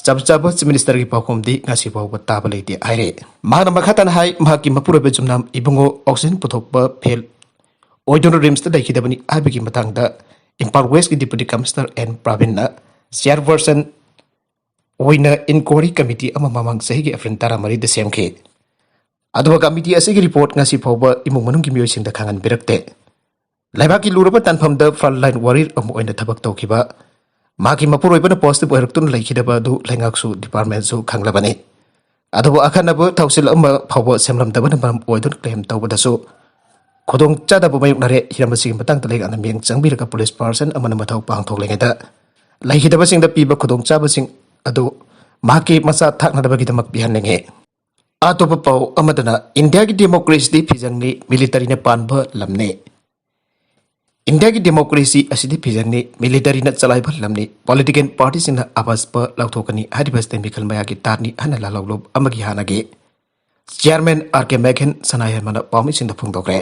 ꯆꯞ ꯆꯥꯕ Chief Ministerꯒꯤ ꯄꯥꯎꯈꯨꯝꯗꯤ ꯉꯁꯤ ꯐꯥꯎꯕ ꯇꯥꯕ ꯂꯩꯇꯦ ꯍꯥꯏꯔꯦ꯫ ꯃꯍꯥꯛꯅ ꯃꯈꯥ ꯇꯥꯅ ꯍꯥꯏ, ꯃꯍꯥꯛꯀꯤ ꯃꯄꯨꯔꯣꯏꯕ ꯌꯨꯝꯅꯥꯝ ꯏꯕꯨꯡꯉꯣ oxygen ꯄꯨꯊꯣꯛꯄ fail ꯑꯣꯏꯗꯨꯅ RIMSꯇ ꯂꯩꯈꯤꯗꯕꯅꯤ ꯍꯥꯏꯕꯒꯤ ꯃꯇꯥꯡꯗ Imphal Westꯀꯤ Deputy Commissioner N ꯄ꯭ꯔꯕꯤꯟꯅ chairperson ꯑꯣꯏꯅ inquiry committee ꯑꯃ ꯃꯃꯥꯡ ꯆꯍꯤꯒꯤ April ꯇꯔꯥꯃꯔꯤꯗ ꯁꯦꯝꯈꯤ꯫ ꯑꯗꯨꯒ committee ꯑꯁꯤꯒꯤ report ꯉꯁꯤ ꯐꯥꯎꯕ ꯏꯃꯨꯡ ꯃꯅꯨꯡꯒꯤ ꯃꯤꯑꯣꯏꯁꯤꯡꯗ ꯈꯪꯍꯟꯕꯤꯔꯛꯇꯦ꯫ ꯂꯩꯕꯥꯛꯀꯤ ꯂꯨꯔꯕ ꯇꯥꯟꯐꯝꯗ frontline warrior ꯑꯃ ꯑꯣꯏꯅ ꯊꯕꯛ ꯇꯧꯈꯤꯕ, ꯃꯍꯥꯛꯀꯤ ꯃꯄꯨꯔꯣꯏꯕꯅ positive ꯑꯣꯏꯔꯛꯇꯨꯅ ꯂꯩꯈꯤꯗꯕ ꯑꯗꯨ ꯂꯩꯉꯥꯛꯁꯨ departmentꯁꯨ ꯈꯪꯂꯕꯅꯤ꯫ ꯑꯗꯨꯕꯨ ꯑꯈꯟꯅꯕ ꯊꯧꯁꯤꯜ ꯑꯃ ꯐꯥꯎꯕ ꯁꯦꯝꯂꯝꯗꯕꯅ ꯃꯔꯝ ꯑꯣꯏꯗꯨꯅ claim ꯇꯧꯕꯗꯁꯨ ꯈꯨꯗꯣꯡ ꯆꯥꯗꯕ ꯃꯥꯌꯣꯛꯅꯔꯦ꯫ ꯍꯤꯔꯝ ꯑꯁꯤꯒꯤ ꯃꯇꯥꯡꯗ ꯂꯩꯉꯥꯛꯅ ꯃꯤꯠꯌꯦꯡ ꯆꯪꯕꯤꯔꯒ ꯄꯣꯂꯤꯁ ꯄꯥꯔꯁꯟ ꯑꯃꯅ ꯃꯊꯧ ꯄꯥꯡꯊꯣꯛꯂꯤꯉꯩꯗ ꯂꯩꯈꯤꯗꯕꯁꯤꯡꯗ ꯄꯤꯕ ꯈꯨꯗꯣꯡꯆꯥꯕꯁꯤꯡ ꯑꯗꯨ ꯃꯍꯥꯛꯀꯤ ꯃꯆꯥ ꯊꯥꯛꯅꯅꯕꯒꯤꯗꯃꯛ ꯄꯤꯍꯟꯅꯤꯡꯏ꯫ ꯑꯇꯣꯞꯄ ꯄꯥꯎ ꯑꯃꯗꯅ, ꯏꯟꯗꯤꯌꯥꯒꯤ democracyꯗꯤ ꯐꯤꯖꯪꯅꯤ, militaryꯅ ꯄꯥꯟꯕ ꯂꯝꯅꯤ꯫ ꯏꯟꯗꯤꯌꯥꯒꯤ democracy ꯑꯁꯤꯗꯤ ꯐꯤꯖꯪꯅꯤ, militaryꯅ ꯆꯂꯥꯏꯕ ꯂꯝꯅꯤ, political partyꯁꯤꯡꯅ ꯑꯄꯥꯁꯄ ꯂꯧꯊꯣꯛꯀꯅꯤ ꯍꯥꯏꯔꯤꯕꯁꯤꯗ ꯃꯤꯈꯜ ꯃꯌꯥꯒꯤ ꯇꯥꯠꯅꯤ ꯍꯥꯏꯅ ꯂꯥꯜꯍꯧꯂꯨꯞ ꯑꯃꯒꯤ ꯍꯥꯟꯅꯒꯤ chairman R K ꯃꯦꯘꯦꯟ ꯁꯅꯥꯌꯥꯏꯃꯅ ꯄꯥꯎꯃꯤꯁꯤꯡꯗ ꯐꯣꯡꯗꯣꯛꯈ꯭ꯔꯦ꯫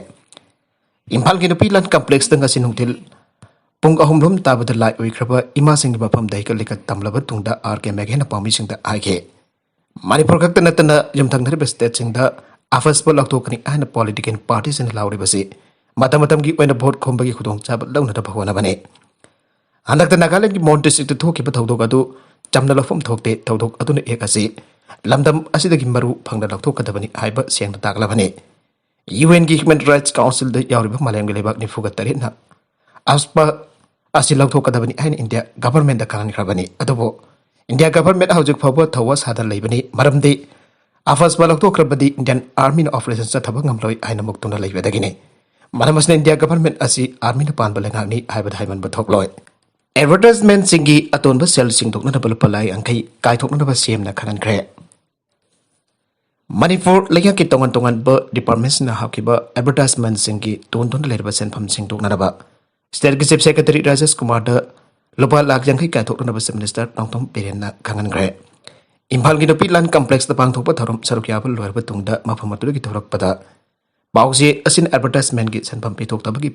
ꯏꯝꯐꯥꯜꯒꯤ ꯅꯨꯄꯤ ꯂꯥꯟ complexꯇ ꯉꯁꯤ ꯅꯨꯡꯊꯤꯜ ꯄꯨꯡ ꯑꯍꯨꯝ ꯂꯣꯝ ꯇꯥꯕꯗ ꯂꯥꯏ ꯑꯣꯏꯈ꯭ꯔꯕ ꯏꯃꯥꯁꯤꯡꯒꯤ ꯃꯐꯝꯗ ꯍꯩꯀꯠ ꯂꯩꯀꯠ ꯇꯝꯂꯕ ꯇꯨꯡꯗ R K ꯃꯦꯘꯦꯟꯅ ꯄꯥꯎꯃꯤꯁꯤꯡꯗ ꯍꯥꯏꯈꯤ, ꯃꯅꯤꯄꯨꯔ ꯈꯛꯇ ꯅꯠꯇꯅ ꯌꯨꯝꯊꯪꯅꯔꯤꯕ stateꯁꯤꯡꯗ ꯑꯐꯁꯄ ꯂꯧꯊꯣꯛꯀꯅꯤ ꯍꯥꯏꯅ ꯄꯣꯂꯤꯇꯤꯀꯦꯜ ꯄꯥꯔꯇꯤꯁꯤꯡꯅ ꯂꯥꯎꯔꯤꯕꯁꯤ ꯃꯇꯝ ꯃꯇꯝꯒꯤ ꯑꯣꯏꯅ ꯚꯣꯠ ꯈꯣꯝꯕꯒꯤ ꯈꯨꯗꯣꯡꯆꯥꯕ ꯂꯧꯅꯅꯕ ꯍꯣꯠꯅꯕꯅꯤ꯫ ꯍꯟꯗꯛꯇ ꯅꯥꯒꯥꯂꯦꯟꯒꯤ ꯃꯣꯟ ꯗꯤꯁꯇ꯭ꯔꯤꯛꯇ ꯊꯣꯛꯈꯤꯕ ꯊꯧꯗꯣꯛ ꯑꯗꯨ ꯆꯝꯅ ꯂꯧꯐꯝ ꯊꯣꯛꯇꯦ, ꯊꯧꯗꯣꯛ ꯑꯗꯨꯅ ꯑꯦꯛ ꯑꯁꯤ ꯂꯝꯗꯝ ꯑꯁꯤꯗꯒꯤ ꯃꯔꯨ ꯐꯪꯅ ꯂꯧꯊꯣꯛꯀꯗꯕꯅꯤ ꯍꯥꯏꯕ ꯁꯦꯡꯅ ꯇꯥꯛꯂꯕꯅꯤ꯫ ꯌꯨ ꯑꯦꯟꯒꯤ ꯍ꯭ꯌꯨꯃꯦꯟ ꯔꯥꯏꯠꯁ ꯀꯥꯎꯟꯁꯤꯜꯗ ꯌꯥꯎꯔꯤꯕ ꯃꯥꯂꯦꯝꯒꯤ ꯂꯩꯕꯥꯛ ꯅꯤꯐꯨꯒ ꯇꯔꯦꯠꯅ ꯑꯐꯁꯄ ꯑꯁꯤ ꯂꯧꯊꯣꯛꯀꯗꯕꯅꯤ ꯍꯥꯏꯅ ꯏꯟꯗꯤꯌꯥ ꯒꯚꯔꯟꯃꯦꯟꯠꯇ ꯈꯪꯍꯟꯈ꯭ꯔꯕꯅꯤ꯫ ꯑꯗꯨꯕꯨ ꯏꯟꯗꯤꯌꯥ ꯒꯚꯔꯟꯃꯦꯟꯠ ꯍꯧꯖꯤꯛ ꯐꯥꯎꯕ ꯊꯧꯋꯥ ꯁꯥꯗꯅ ꯂꯩꯕꯅꯤ꯫ ꯃꯔꯝꯗꯤ ꯑꯐꯁꯄ ꯂꯧꯊꯣꯛꯈ꯭ꯔꯕꯗꯤ ꯏꯟꯗꯤꯌꯟ ꯑꯥꯔꯃꯤꯅ ꯑꯣꯄꯔꯦꯁꯟ ꯆꯠꯊꯕ ꯉꯝꯂꯣꯏ ꯍꯥꯏꯅ ꯃꯨꯛꯇꯨꯅ ꯂꯩꯕꯗꯒꯤꯅꯤ꯫ ꯃꯔꯝ ꯑꯁꯤꯅ ꯏꯟꯗꯤꯌꯥ ꯒꯚꯔꯟꯃꯦꯟꯠ ꯑꯁꯤ ꯑꯥꯔꯃꯤꯅ ꯄꯥꯟꯕ ꯂꯩꯉꯥꯛꯅꯤ ꯍꯥꯏꯕꯗ ꯍꯥꯏꯃꯟꯕ ꯊꯣꯛꯂꯣꯏ꯫ ꯑꯦꯗꯚꯔꯇꯥꯏꯖꯃꯦꯟꯠꯁꯤꯡꯒꯤ ꯑꯇꯣꯟꯕ ꯁꯦꯜ ꯁꯤꯡꯗꯣꯛꯅꯅꯕ ꯂꯨꯄꯥ ꯂꯥꯈ ꯌꯥꯡꯈꯩ ꯀꯥꯏꯊꯣꯛꯅꯅꯕ ꯁꯤ ꯑꯦꯝꯅ ꯈꯪꯍꯟꯈ꯭ꯔꯦ꯫ ꯃꯅꯤꯄꯨꯔ ꯂꯩꯉꯥꯛꯀꯤ ꯇꯣꯉꯥꯟ ꯇꯣꯉꯥꯟꯕ ꯗꯤꯄꯥꯔꯠꯃꯦꯟꯠꯁꯤꯡꯅ ꯍꯥꯞꯈꯤꯕ ꯑꯦꯗꯚꯔꯇꯥꯏꯖꯃꯦꯟꯠꯁꯤꯡꯒꯤ ꯇꯣꯟꯗꯨꯅ ꯂꯩꯔꯕ ꯁꯦꯟꯐꯝ ꯁꯤꯡꯗꯣꯛꯅꯅꯕ ꯁ꯭ꯇꯦꯠꯀꯤ ꯆꯤꯐ ꯁꯦꯀ꯭ꯔꯦꯇꯔꯤ ꯔꯥꯖꯦꯁ ꯀꯨꯃꯥꯔꯗ ꯂꯨꯄꯥ ꯂꯥꯈ ꯌꯥꯡꯈꯩ ꯀꯥꯏꯊꯣꯛꯅꯅꯕ ꯆꯤꯐ ꯃꯤꯅꯤꯁꯇꯔ ꯅꯣꯡꯊꯣꯝ ꯕꯤꯔꯦꯟꯅ ꯈꯪꯍꯟꯈ꯭ꯔꯦ꯫ ꯏꯝꯐꯥꯜꯒꯤ ꯅꯨꯄꯤ ꯂꯥꯟ ꯀꯝꯄ꯭ꯂꯦꯛꯁꯇ ꯄꯥꯡꯊꯣꯛꯄ ꯊꯧꯔꯝ ꯁꯔꯨꯛ ꯌꯥꯕ ꯂꯣꯏꯔꯕ ꯇꯨꯡꯗ ꯃꯐꯝ ꯑꯗꯨꯗꯒꯤ ꯊꯣꯔꯛꯄꯗ ꯄꯥꯎꯆꯦ ꯑꯁꯤꯅ ꯑꯦꯗꯚꯔꯇꯥꯏꯖꯃꯦꯟꯠꯀꯤ ꯁꯦꯟꯐꯝ ꯄꯤꯊꯣꯛꯇꯕꯒꯤ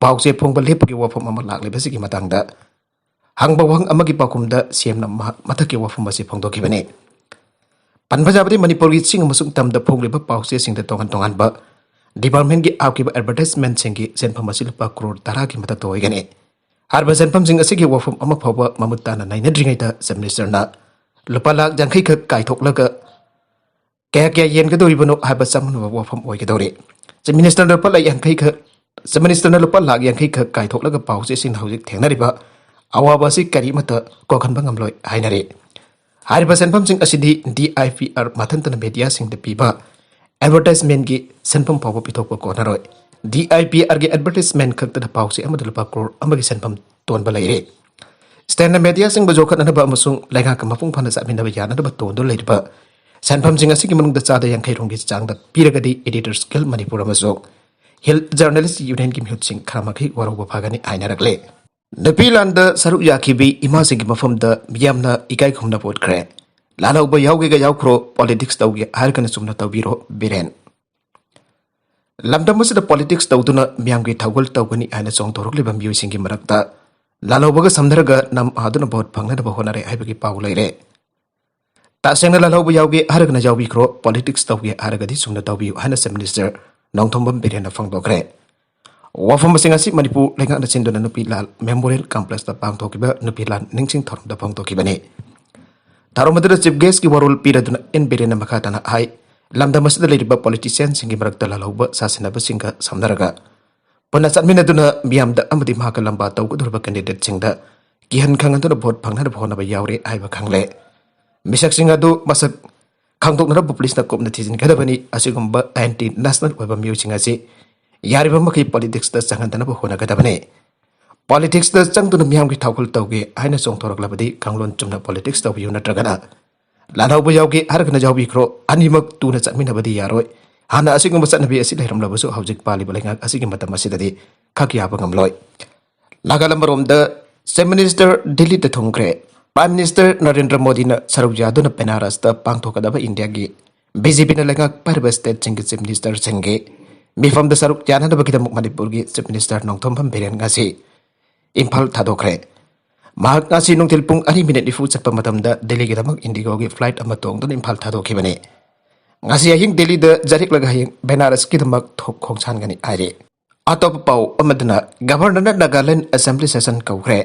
ꯄꯥꯎꯆꯦ ꯐꯣꯡꯕ ꯂꯦꯞꯄꯒꯤ ꯋꯥꯐꯝ ꯑꯃ ꯂꯥꯛꯂꯤꯕꯁꯤꯒꯤ ꯃꯇꯥꯡꯗ ꯍꯪꯕ ꯋꯥꯍꯪ ꯑꯃꯒꯤ ꯄꯥꯎꯈꯨꯝꯗ ꯁꯤ ꯑꯦꯝꯅ ꯃꯍꯥꯛ ꯃꯊꯛꯀꯤ ꯋꯥꯐꯝ ꯑꯁꯤ ꯐꯣꯡꯗꯣꯛꯈꯤꯕꯅꯤ꯫ ꯄꯟꯕ ꯌꯥꯕꯗꯤ ꯃꯅꯤꯄꯨꯔꯒꯤ ꯆꯤꯡ ꯑꯃꯁꯨꯡ ꯇꯝꯗ ꯐꯣꯡꯂꯤꯕ ꯄꯥꯎꯆꯦꯁꯤꯡꯗ ꯇꯣꯉꯥꯟ ꯇꯣꯉꯥꯟꯕ ꯗꯤꯄꯥꯔꯠꯃꯦꯟꯠꯀꯤ ꯍꯥꯞꯈꯤꯕ ꯑꯦꯗꯚꯔꯇꯥꯏꯖꯃꯦꯟꯠꯁꯤꯡꯒꯤ ꯁꯦꯟꯐꯝ ꯑꯁꯤ ꯂꯨꯄꯥ ꯀ꯭ꯔꯣꯔ ꯇꯔꯥꯒꯤ ꯃꯊꯛꯇ ꯑꯣꯏꯒꯅꯤ꯫ ꯍꯥꯏꯔꯤꯕ ꯁꯦꯟꯐꯝꯁꯤꯡ ꯑꯁꯤꯒꯤ ꯋꯥꯐꯝ ꯑꯃ ꯐꯥꯎꯕ ꯃꯃꯨꯠ ꯇꯥꯅ ꯅꯩꯅꯗ꯭ꯔꯤꯉꯩꯗ ꯆꯤꯐ ꯃꯤꯅꯤꯁꯇꯔꯅ ꯂꯨꯄꯥ ꯂꯥꯈ ꯌꯥꯡꯈꯩ ꯈꯛ ꯀꯥꯏꯊꯣꯛꯂꯒ ꯀꯌꯥ ꯀꯌꯥ ꯌꯦꯟꯒꯗꯧꯔꯤꯕꯅꯣ ꯍꯥꯏꯕ ꯆꯃꯝꯅꯕ ꯋꯥꯐꯝ ꯑꯣꯏꯒꯗꯧꯔꯤ꯫ ꯆꯤꯐ ꯃꯤꯅꯤꯁꯇꯔꯅ ꯂꯨꯄꯥ ꯂꯥꯈ ꯌꯥꯡꯈꯩ ꯈꯛ, ꯆꯤꯐ ꯃꯤꯅꯤꯁꯇꯔꯅ ꯂꯨꯄꯥ ꯂꯥꯈ ꯌꯥꯡꯈꯩ ꯈꯛ ꯀꯥꯏꯊꯣꯛꯂꯒ ꯄꯥꯎꯆꯦꯁꯤꯡꯅ ꯍꯧꯖꯤꯛ ꯊꯦꯡꯅꯔꯤꯕ ꯑꯋꯥꯕ ꯑꯁꯤ ꯀꯔꯤꯃꯠꯇ ꯀꯣꯛꯍꯟꯕ ꯉꯝꯂꯣꯏ ꯍꯥꯏꯅꯔꯤ꯫ ꯍꯥꯏꯔꯤꯕ ꯁꯦꯟꯐꯝꯁꯤꯡ ꯑꯁꯤꯗꯤ ꯗꯤ ꯑꯥꯏ ꯄꯤ ꯑꯥꯔ ꯃꯊꯟꯇꯅ ꯃꯦꯗꯤꯌꯥꯁꯤꯡꯗ ꯄꯤꯕ ꯑꯦꯗꯚꯔꯇꯥꯏꯖꯃꯦꯟꯠꯀꯤ ꯁꯦꯟꯐꯝ ꯐꯥꯎꯕ ꯄꯤꯊꯣꯛꯄ ꯀꯣꯟꯅꯔꯣꯏ꯫ ꯗꯤ ꯑꯥꯏ ꯄꯤ ꯑꯥꯔꯒꯤ ꯑꯦꯗꯚꯔꯇꯥꯏꯖꯃꯦꯟꯠ ꯈꯛꯇꯗ ꯄꯥꯎꯆꯦ ꯑꯃꯗ ꯂꯨꯄꯥ ꯀ꯭ꯔꯣꯔ ꯑꯃꯒꯤ ꯁꯦꯟꯐꯝ ꯇꯣꯟꯕ ꯂꯩꯔꯦ꯫ ꯁ꯭ꯇꯦꯠꯅ ꯃꯦꯗꯤꯌꯥꯁꯤꯡꯕꯨ ꯌꯣꯛꯈꯠꯅꯅꯕ ꯑꯃꯁꯨꯡ ꯂꯩꯉꯥꯛꯀ ꯃꯄꯨꯡ ꯐꯥꯅ ꯆꯠꯃꯤꯟꯅꯕ ꯌꯥꯅꯅꯕ ꯇꯣꯟꯗꯨꯅ ꯂꯩꯔꯤꯕ ꯁꯦꯟꯐꯝꯁꯤꯡ ꯑꯁꯤꯒꯤ ꯃꯅꯨꯡꯗ ꯆꯥꯗ ꯌꯥꯡꯈꯩ ꯔꯣꯝꯒꯤ ꯆꯥꯡꯗ ꯄꯤꯔꯒꯗꯤ Editors Guild ꯃꯅꯤꯄꯨꯔ ꯑꯃꯁꯨꯡ ꯍꯤꯜ ꯖꯔꯅꯦꯂꯤꯁ ꯌꯨꯅꯤꯌꯟꯒꯤ ꯃꯤꯍꯨꯠꯁꯤꯡ ꯈꯔ ꯃꯈꯩ ꯋꯥꯔꯧꯕ ꯐꯒꯅꯤ ꯍꯥꯏꯅꯔꯛꯂꯦ꯫ ꯅꯨꯄꯤ ꯂꯥꯟꯗ ꯁꯔꯨꯛ ꯌꯥꯈꯤꯕꯤ ꯏꯃꯥꯁꯤꯡꯒꯤ ꯃꯐꯝꯗ ꯃꯤꯌꯥꯝꯅ ꯏꯀꯥꯏ ꯈꯨꯝꯅꯕ ꯎꯠꯈ꯭ꯔꯦ꯫ ꯂꯥꯜꯍꯧꯕ ꯌꯥꯎꯒꯦꯒ ꯌꯥꯎꯈ꯭ꯔꯣ, ꯄꯣꯂꯤꯇꯤꯛꯁ ꯇꯧꯒꯦ ꯍꯥꯏꯔꯒꯅ ꯆꯨꯝꯅ ꯇꯧꯕꯤꯔꯣ, ꯕꯤꯔꯦꯟ꯫ ꯂꯝꯗꯝ ꯑꯁꯤꯗ ꯄꯣꯂꯤꯇꯤꯛꯁ ꯇꯧꯗꯨꯅ ꯃꯤꯌꯥꯝꯒꯤ ꯊꯧꯒꯜ ꯇꯧꯒꯅꯤ ꯍꯥꯏꯅ ꯆꯣꯡꯊꯣꯔꯛꯂꯤꯕ ꯃꯤꯑꯣꯏꯁꯤꯡꯒꯤ ꯃꯔꯛꯇ ꯂꯥꯜꯍꯧꯕꯒ ꯁꯝꯅꯔꯒ ꯅꯝ ꯑꯗꯨꯅ ꯚꯣꯠ ꯐꯪꯅꯅꯕ ꯍꯣꯠꯅꯔꯦ ꯍꯥꯏꯕꯒꯤ ꯄꯥꯎ ꯂꯩꯔꯦ꯫ ꯇꯁꯦꯡꯅ ꯂꯥꯜꯍꯧꯕ ꯌꯥꯎꯒꯦ ꯍꯥꯏꯔꯒꯅ ꯌꯥꯎꯕꯤꯈ꯭ꯔꯣ, ꯄꯣꯂꯤꯇꯤꯛꯁ ꯇꯧꯒꯦ ꯍꯥꯏꯔꯒꯗꯤ ꯆꯨꯝꯅ ꯇꯧꯕꯤꯌꯨ ꯍꯥꯏꯅ ꯆꯤꯐ ꯃꯤꯅꯤꯁꯇꯔ ꯅꯣꯡꯊꯣꯝꯕꯝ ꯕꯤꯔꯦꯟꯅ ꯐꯣꯡꯗꯣꯛꯈ꯭ꯔꯦ꯫ ꯋꯥꯐꯝꯁꯤꯡ ꯑꯁꯤ ꯃꯅꯤꯄꯨꯔ ꯂꯩꯉꯥꯛꯅ ꯁꯤꯟꯗꯨꯅ ꯅꯨꯄꯤ ꯂꯥꯜ ꯃꯦꯃꯣꯔꯤꯌꯦꯜ ꯀꯝꯄ꯭ꯂꯦꯛꯁꯇ ꯄꯥꯡꯊꯣꯛꯈꯤꯕ ꯅꯨꯄꯤ ꯂꯥꯜ ꯅꯤꯡꯁꯤꯡ ꯊꯧꯔꯝꯗ ꯐꯣꯡꯗꯣꯛꯈꯤꯕꯅꯤ꯫ ꯊꯧꯔꯝ ꯑꯗꯨꯗ ꯆꯤꯐ ꯒꯦꯁꯀꯤ ꯋꯥꯔꯣꯜ ꯄꯤꯔꯗꯨꯅ ꯑꯦꯟ ꯕꯤꯔꯦꯟꯅ ꯃꯈꯥ ꯇꯥꯅ ꯍꯥꯏ, ꯂꯝꯗꯝ ꯑꯁꯤꯗ ꯂꯩꯔꯤꯕ ꯄꯣꯂꯤꯇꯤꯁꯤꯌꯥꯟꯁꯤꯡꯒꯤ ꯃꯔꯛꯇ ꯂꯥꯜꯍꯧꯕ ꯁꯥꯁꯤꯟꯅꯕꯁꯤꯡꯒ ꯁꯝꯅꯔꯒ ꯄꯨꯟꯅ ꯆꯠꯃꯤꯟꯅꯗꯨꯅ ꯃꯤꯌꯥꯝꯗ ꯑꯃꯗꯤ ꯃꯍꯥꯛꯀ ꯂꯝꯕꯥ ꯇꯧꯒꯗꯧꯔꯤꯕ ꯀꯦꯟꯗꯤꯗꯦꯠꯁꯤꯡꯗ ꯀꯤꯍꯟ ꯈꯪꯍꯟꯗꯨꯅ ꯚꯣꯠ ꯐꯪꯅꯅꯕ ꯍꯣꯠꯅꯕ ꯌꯥꯎꯔꯦ ꯍꯥꯏꯕ ꯈꯪꯂꯦ꯫ ꯃꯤꯁꯛꯁꯤꯡ ꯑꯗꯨ ꯃꯁꯛ ꯈꯪꯗꯣꯛꯅꯅꯕ ꯄꯨꯂꯤꯁꯅ ꯀꯨꯞꯅ ꯊꯤꯖꯤꯟꯒꯗꯕꯅꯤ꯫ ꯑꯁꯤꯒꯨꯝꯕ ꯑꯦꯟꯇꯤ ꯅꯦꯁꯅꯦꯜ ꯑꯣꯏꯕ ꯃꯤꯑꯣꯏꯁꯤꯡ ꯑꯁꯤ ꯌꯥꯔꯤꯕ ꯃꯈꯩ ꯄꯣꯂꯤꯇꯤꯛꯁꯇ ꯆꯪꯍꯟꯗꯅꯕ ꯍꯣꯠꯅꯒꯗꯕꯅꯤ꯫ ꯄꯣꯂꯤꯇꯤꯛꯁꯇ ꯆꯪꯗꯨꯅ ꯃꯤꯌꯥꯝꯒꯤ ꯊꯧꯒꯜ ꯇꯧꯒꯦ ꯍꯥꯏꯅ ꯆꯣꯡꯊꯣꯔꯛꯂꯕꯗꯤ ꯀꯥꯡꯂꯣꯟ ꯆꯨꯝꯅ ꯄꯣꯂꯤꯇꯤꯛꯁ ꯇꯧꯕꯤꯌꯨ, ꯅꯠꯇ꯭ꯔꯒꯅ ꯂꯥꯜꯍꯧꯕ ꯌꯥꯎꯒꯦ ꯍꯥꯏꯔꯒꯅ ꯌꯥꯎꯕꯤꯈ꯭ꯔꯣ, ꯑꯅꯤꯃꯛ ꯇꯨꯅ ꯆꯠꯃꯤꯟꯅꯕꯗꯤ ꯌꯥꯔꯣꯏ꯫ ꯍꯥꯟꯅ ꯑꯁꯤꯒꯨꯝꯕ ꯆꯠꯅꯕꯤ ꯑꯁꯤ ꯂꯩꯔꯝꯂꯕꯁꯨ ꯍꯧꯖꯤꯛ ꯄꯥꯜꯂꯤꯕ ꯂꯩꯉꯥꯛ ꯑꯁꯤꯒꯤ ꯃꯇꯝ ꯑꯁꯤꯗꯗꯤ ꯈꯛ ꯌꯥꯕ ꯉꯝꯂꯣꯏ꯫ ꯅꯥꯒꯥꯂꯦꯟ ꯃꯔꯣꯝꯗ ꯆꯤꯐ ꯃꯤꯅꯤꯁꯇꯔ ꯗꯤꯜꯂꯤꯗ ꯊꯨꯡꯈ꯭ꯔꯦ꯫ ꯄ꯭ꯔꯥꯏꯝ ꯃꯤꯅꯤꯁꯇꯔ ꯅꯔꯦꯟꯗ꯭ꯔ ꯃꯣꯗꯤꯅ ꯁꯔꯨꯛ ꯌꯥꯗꯨꯅ ꯕꯦꯅꯥꯔꯁꯇ ꯄꯥꯡꯊꯣꯛꯀꯗꯕ ꯏꯟꯗꯤꯌꯥꯒꯤ ꯕꯤ ꯖꯦ ꯄꯤꯅ ꯂꯩꯉꯥꯛ ꯄꯥꯏꯔꯤꯕ ꯁ꯭ꯇꯦꯠꯁꯤꯡꯒꯤ ꯆꯤꯐ ꯃꯤꯅꯤꯁꯇꯔꯁꯤꯡꯒꯤ ꯃꯤꯐꯝꯗ ꯁꯔꯨꯛ ꯌꯥꯅꯅꯕꯒꯤꯗꯃꯛ ꯃꯅꯤꯄꯨꯔꯒꯤ ꯆꯤꯐ ꯃꯤꯅꯤꯁꯇꯔ ꯅꯣꯡꯊꯣꯝꯕꯝ ꯕꯤꯔꯦꯟ ꯉꯁꯤ ꯏꯝꯐꯥꯜ ꯊꯥꯗꯣꯛꯈ꯭ꯔꯦ꯫ ꯃꯍꯥꯛ ꯉꯁꯤ ꯅꯨꯡꯊꯤꯜ ꯄꯨꯡ ꯑꯅꯤ ꯃꯤꯅꯤꯠ ꯅꯤꯐꯨ ꯆꯠꯄ ꯃꯇꯝꯗ ꯗꯦꯜꯂꯤꯒꯤꯗꯃꯛ ꯏꯟꯗꯤꯒꯣꯒꯤ ꯐ꯭ꯂꯥꯏꯠ ꯑꯃ ꯇꯣꯡꯗꯨꯅ ꯏꯝꯐꯥꯜ ꯊꯥꯗꯣꯛꯈꯤꯕꯅꯤ꯫ ꯉꯁꯤ ꯑꯍꯤꯡ ꯗꯦꯜꯂꯤꯗ ꯖꯔꯤꯛꯂꯒ ꯍꯌꯦꯡ ꯕꯦꯅꯥꯔꯁꯀꯤꯗꯃꯛ ꯊꯣꯛ ꯈꯣꯡꯁꯥꯟꯒꯅꯤ ꯍꯥꯏꯔꯤ꯫ ꯑꯇꯣꯞꯄ ꯄꯥꯎ ꯑꯃꯗꯅ ꯒꯚꯔꯅꯔꯅ ꯅꯥꯒꯥꯂꯦꯟ ꯑꯦꯁꯦꯝꯕ꯭ꯂꯤ ꯁꯦꯁꯟ ꯀꯧꯈ꯭ꯔꯦ꯫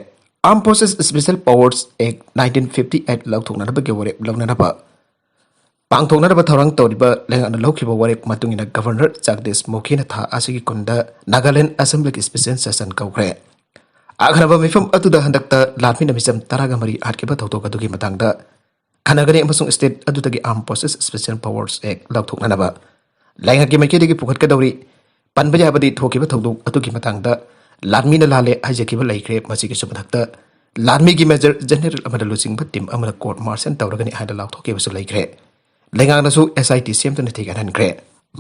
Armed Forces Special Powers Act nineteen fifty eight ꯂꯧꯊꯣꯛꯅꯅꯕꯒꯤ ꯋꯥꯔꯦꯞ ꯂꯧꯅꯅꯕ ꯄꯥꯡꯊꯣꯛꯅꯅꯕ ꯊꯧꯔꯥꯡ ꯇꯧꯔꯤꯕ ꯂꯩꯉꯥꯛꯅ ꯂꯧꯈꯤꯕ ꯋꯥꯔꯦꯞ ꯃꯇꯨꯡ ꯏꯟꯅ ꯒꯚꯔꯅꯔ ꯖꯒꯗꯤꯁ ꯃꯨꯈꯤꯅ ꯊꯥ ꯑꯁꯤꯒꯤ ꯀꯨꯟꯗ ꯅꯥꯒꯥꯂꯦꯟ ꯑꯦꯁꯦꯝꯕ꯭ꯂꯤꯒꯤ ꯁ꯭ꯄꯦꯁꯦꯜ ꯁꯦꯁꯟ ꯀꯧꯈ꯭ꯔꯦ꯫ ꯑꯈꯟꯅꯕ ꯃꯤꯐꯝ ꯑꯗꯨꯗ ꯍꯟꯗꯛꯇ ꯂꯥꯟꯃꯤꯅ ꯃꯤꯆꯝ ꯇꯔꯥꯒ ꯃꯔꯤ ꯍꯥꯠꯈꯤꯕ ꯊꯧꯗꯣꯛ ꯑꯗꯨꯒꯤ ꯃꯇꯥꯡꯗ ꯈꯟꯅꯒꯅꯤ ꯑꯃꯁꯨꯡ ꯁ꯭ꯇꯦꯠ ꯑꯗꯨꯗꯒꯤ Armed Forces Special Powers Act ꯂꯧꯊꯣꯛꯅꯅꯕ ꯂꯩꯉꯥꯛꯀꯤ ꯃꯥꯏꯀꯩꯗꯒꯤ ꯄꯨꯈꯠꯀꯗꯧꯔꯤ꯫ ꯄꯟꯕ ꯌꯥꯕꯗꯤ ꯊꯣꯛꯈꯤꯕ ꯊꯧꯗꯣꯛ ꯑꯗꯨꯒꯤ ꯃꯇꯥꯡꯗ ꯂꯥꯟꯃꯤꯅ ꯂꯥꯜꯂꯦ ꯍꯥꯏꯖꯈꯤꯕ ꯂꯩꯈ꯭ꯔꯦ꯫ ꯃꯁꯤꯒꯤꯁꯨ ꯃꯊꯛꯇ ꯂꯥꯟꯃꯤꯒꯤ ꯃꯦꯖꯔ ꯖꯦꯅꯦꯔꯦꯜ ꯑꯃꯅ ꯂꯨꯆꯤꯡꯕ ꯇꯤꯝ ꯑꯃꯅ ꯀꯣꯔꯠ ꯃꯥꯔꯁꯦꯜ ꯇꯧꯔꯒꯅꯤ ꯍꯥꯏꯅ ꯂꯥꯎꯊꯣꯛꯈꯤꯕꯁꯨ ꯂꯩꯈ꯭ꯔꯦ꯫ ꯂꯩꯉꯥꯛꯅꯁꯨ ꯑꯦꯁ ꯑꯥꯏ ꯇꯤ ꯁꯦꯝꯗꯨꯅ ꯊꯤꯒꯠꯍꯟꯈ꯭ꯔꯦ꯫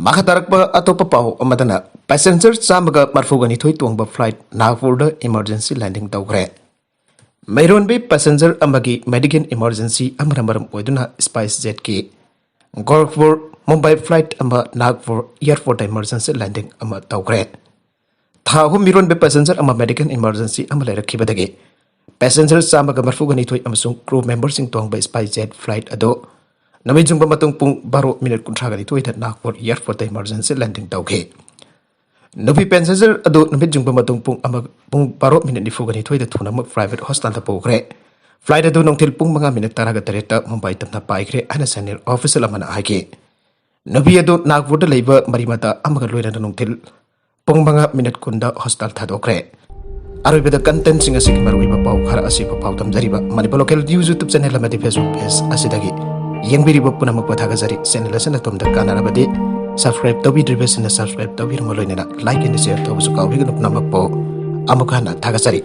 ꯃꯈꯥ ꯇꯥꯔꯛꯄ ꯑꯇꯣꯞꯄ ꯄꯥꯎ ꯑꯃꯗꯅ ꯄꯦꯁꯦꯟꯖꯔ ꯆꯥꯝꯃꯒ ꯃꯔꯐꯨꯒ ꯅꯤꯊꯣꯏ ꯇꯣꯡꯕ ꯐ꯭ꯂꯥꯏꯠ ꯅꯥꯒꯄꯨꯔꯗ ꯏꯃꯔꯖꯦꯟꯁꯤ ꯂꯦꯟꯗꯤꯡ ꯇꯧꯈ꯭ꯔꯦ꯫ ꯃꯩꯔꯣꯟꯕꯤ ꯄꯦꯁꯦꯟꯖꯔ ꯑꯃꯒꯤ ꯃꯦꯗꯤꯀꯦꯜ ꯏꯃꯔꯖꯦꯟꯁꯤ ꯑꯃꯅ ꯃꯔꯝ ꯑꯣꯏꯗꯨꯅ ꯁ꯭ꯄꯥꯏꯁ ꯖꯦꯠꯀꯤ ꯒꯣꯔꯈꯄꯨꯔ ꯃꯨꯝꯕꯥꯏ ꯐ꯭ꯂꯥꯏꯠ ꯑꯃ ꯅꯥꯒꯄꯨꯔ ꯑꯦꯌꯔꯄꯣꯔꯠꯇ ꯏꯃꯔꯖꯦꯟꯁꯤ ꯂꯦꯟꯗꯤꯡ ꯑꯃ ꯇꯧꯈ꯭ꯔꯦ꯫ ꯊꯥ ꯑꯍꯨꯝ ꯃꯤꯔꯣꯟꯕ ꯄꯦꯁꯦꯟꯖꯔ ꯑꯃ ꯃꯦꯗꯤꯀꯦꯜ ꯏꯃꯔꯖꯦꯟꯁꯤ ꯑꯃ ꯂꯩꯔꯛꯈꯤꯕꯗꯒꯤ passenger ꯆꯥꯝꯃꯒ ꯃꯔꯤꯐꯨꯒ ꯅꯤꯊꯣꯏ ꯑꯃꯁꯨꯡ crew memberꯁꯤꯡ ꯇꯣꯡꯕ SpiceJet flight ꯑꯗꯨ ꯅꯨꯃꯤꯠ ꯌꯨꯡꯕ ꯃꯇꯨꯡ ꯄꯨꯡ ꯕꯥꯔꯣ ꯃꯤꯅꯤꯠ ꯀꯨꯟꯊ꯭ꯔꯥꯒ ꯅꯤꯊꯣꯏꯗ ꯅꯥꯒꯄꯨꯔ airportꯇ emergency landing ꯇꯧꯈꯤ꯫ ꯅꯨꯄꯤ passenger ꯑꯗꯨ ꯅꯨꯃꯤꯠ ꯌꯨꯡꯕ ꯃꯇꯨꯡ ꯄꯨꯡ ꯑꯃ, ꯄꯨꯡ ꯕꯥꯔꯣ ꯃꯤꯅꯤꯠ ꯅꯤꯐꯨꯒ ꯅꯤꯊꯣꯏꯗ ꯊꯨꯅꯃꯛ private hospitalꯗ ꯄꯨꯈ꯭ꯔꯦ꯫ Flight ꯑꯗꯨ ꯅꯨꯡꯊꯤꯜ ꯄꯨꯡ ꯃꯉꯥ ꯃꯤꯅꯤꯠ ꯇꯔꯥꯒ ꯇꯔꯦꯠꯇ ꯃꯨꯝꯕꯥꯏ ꯇꯝꯅ ꯄꯥꯏꯈ꯭ꯔꯦ ꯍꯥꯏꯅ senior official ꯑꯃꯅ ꯍꯥꯏꯈꯤ꯫ ꯅꯨꯄꯤ ꯑꯗꯨ ꯅꯥꯒꯄꯨꯔꯗ ꯂꯩꯕ ꯃꯔꯤꯃꯇꯥ ꯑꯃꯒ ꯂꯣꯏꯅꯅ ꯅꯨꯡꯊꯤꯜ ꯄꯨꯡ ꯃꯉꯥ ꯃꯤꯅꯤꯠ ꯀꯨꯟꯗ hospital ꯊꯥꯗꯣꯛꯈ꯭ꯔꯦ꯫ ꯑꯔꯣꯏꯕꯗ contentꯁꯤꯡ ꯑꯁꯤꯒꯤ ꯃꯔꯨꯑꯣꯏꯕ ꯄꯥꯎ ꯈꯔ ꯑꯁꯤꯕꯨ ꯄꯥꯎꯗꯝꯖꯔꯤꯕ Manipur Local News YouTube channel ꯑꯃꯗꯤ Facebook page ꯑꯁꯤꯗꯒꯤ ꯌꯦꯡꯕꯤꯔꯤꯕ ꯄꯨꯝꯅꯃꯛꯄꯨ ꯊꯥꯒꯠꯆꯔꯤ꯫ Channel ꯑꯁꯤꯅ ꯑꯗꯣꯝꯗ ꯀꯥꯟꯅꯔꯕꯗꯤ subscribe ꯇꯧꯕꯤꯗ꯭ꯔꯤꯕꯁꯤꯡꯅ subscribe ꯇꯧꯕꯤꯔꯝꯃ ꯂꯣꯏꯅꯅ like and share ꯇꯧꯕꯁꯨ ꯀꯥꯎꯕꯤꯒꯅꯨ꯫ ꯄꯨꯝꯅꯃꯛꯄꯨ ꯑꯃꯨꯛ ꯍꯟꯅ ꯊꯥꯒꯠꯆꯔꯤ꯫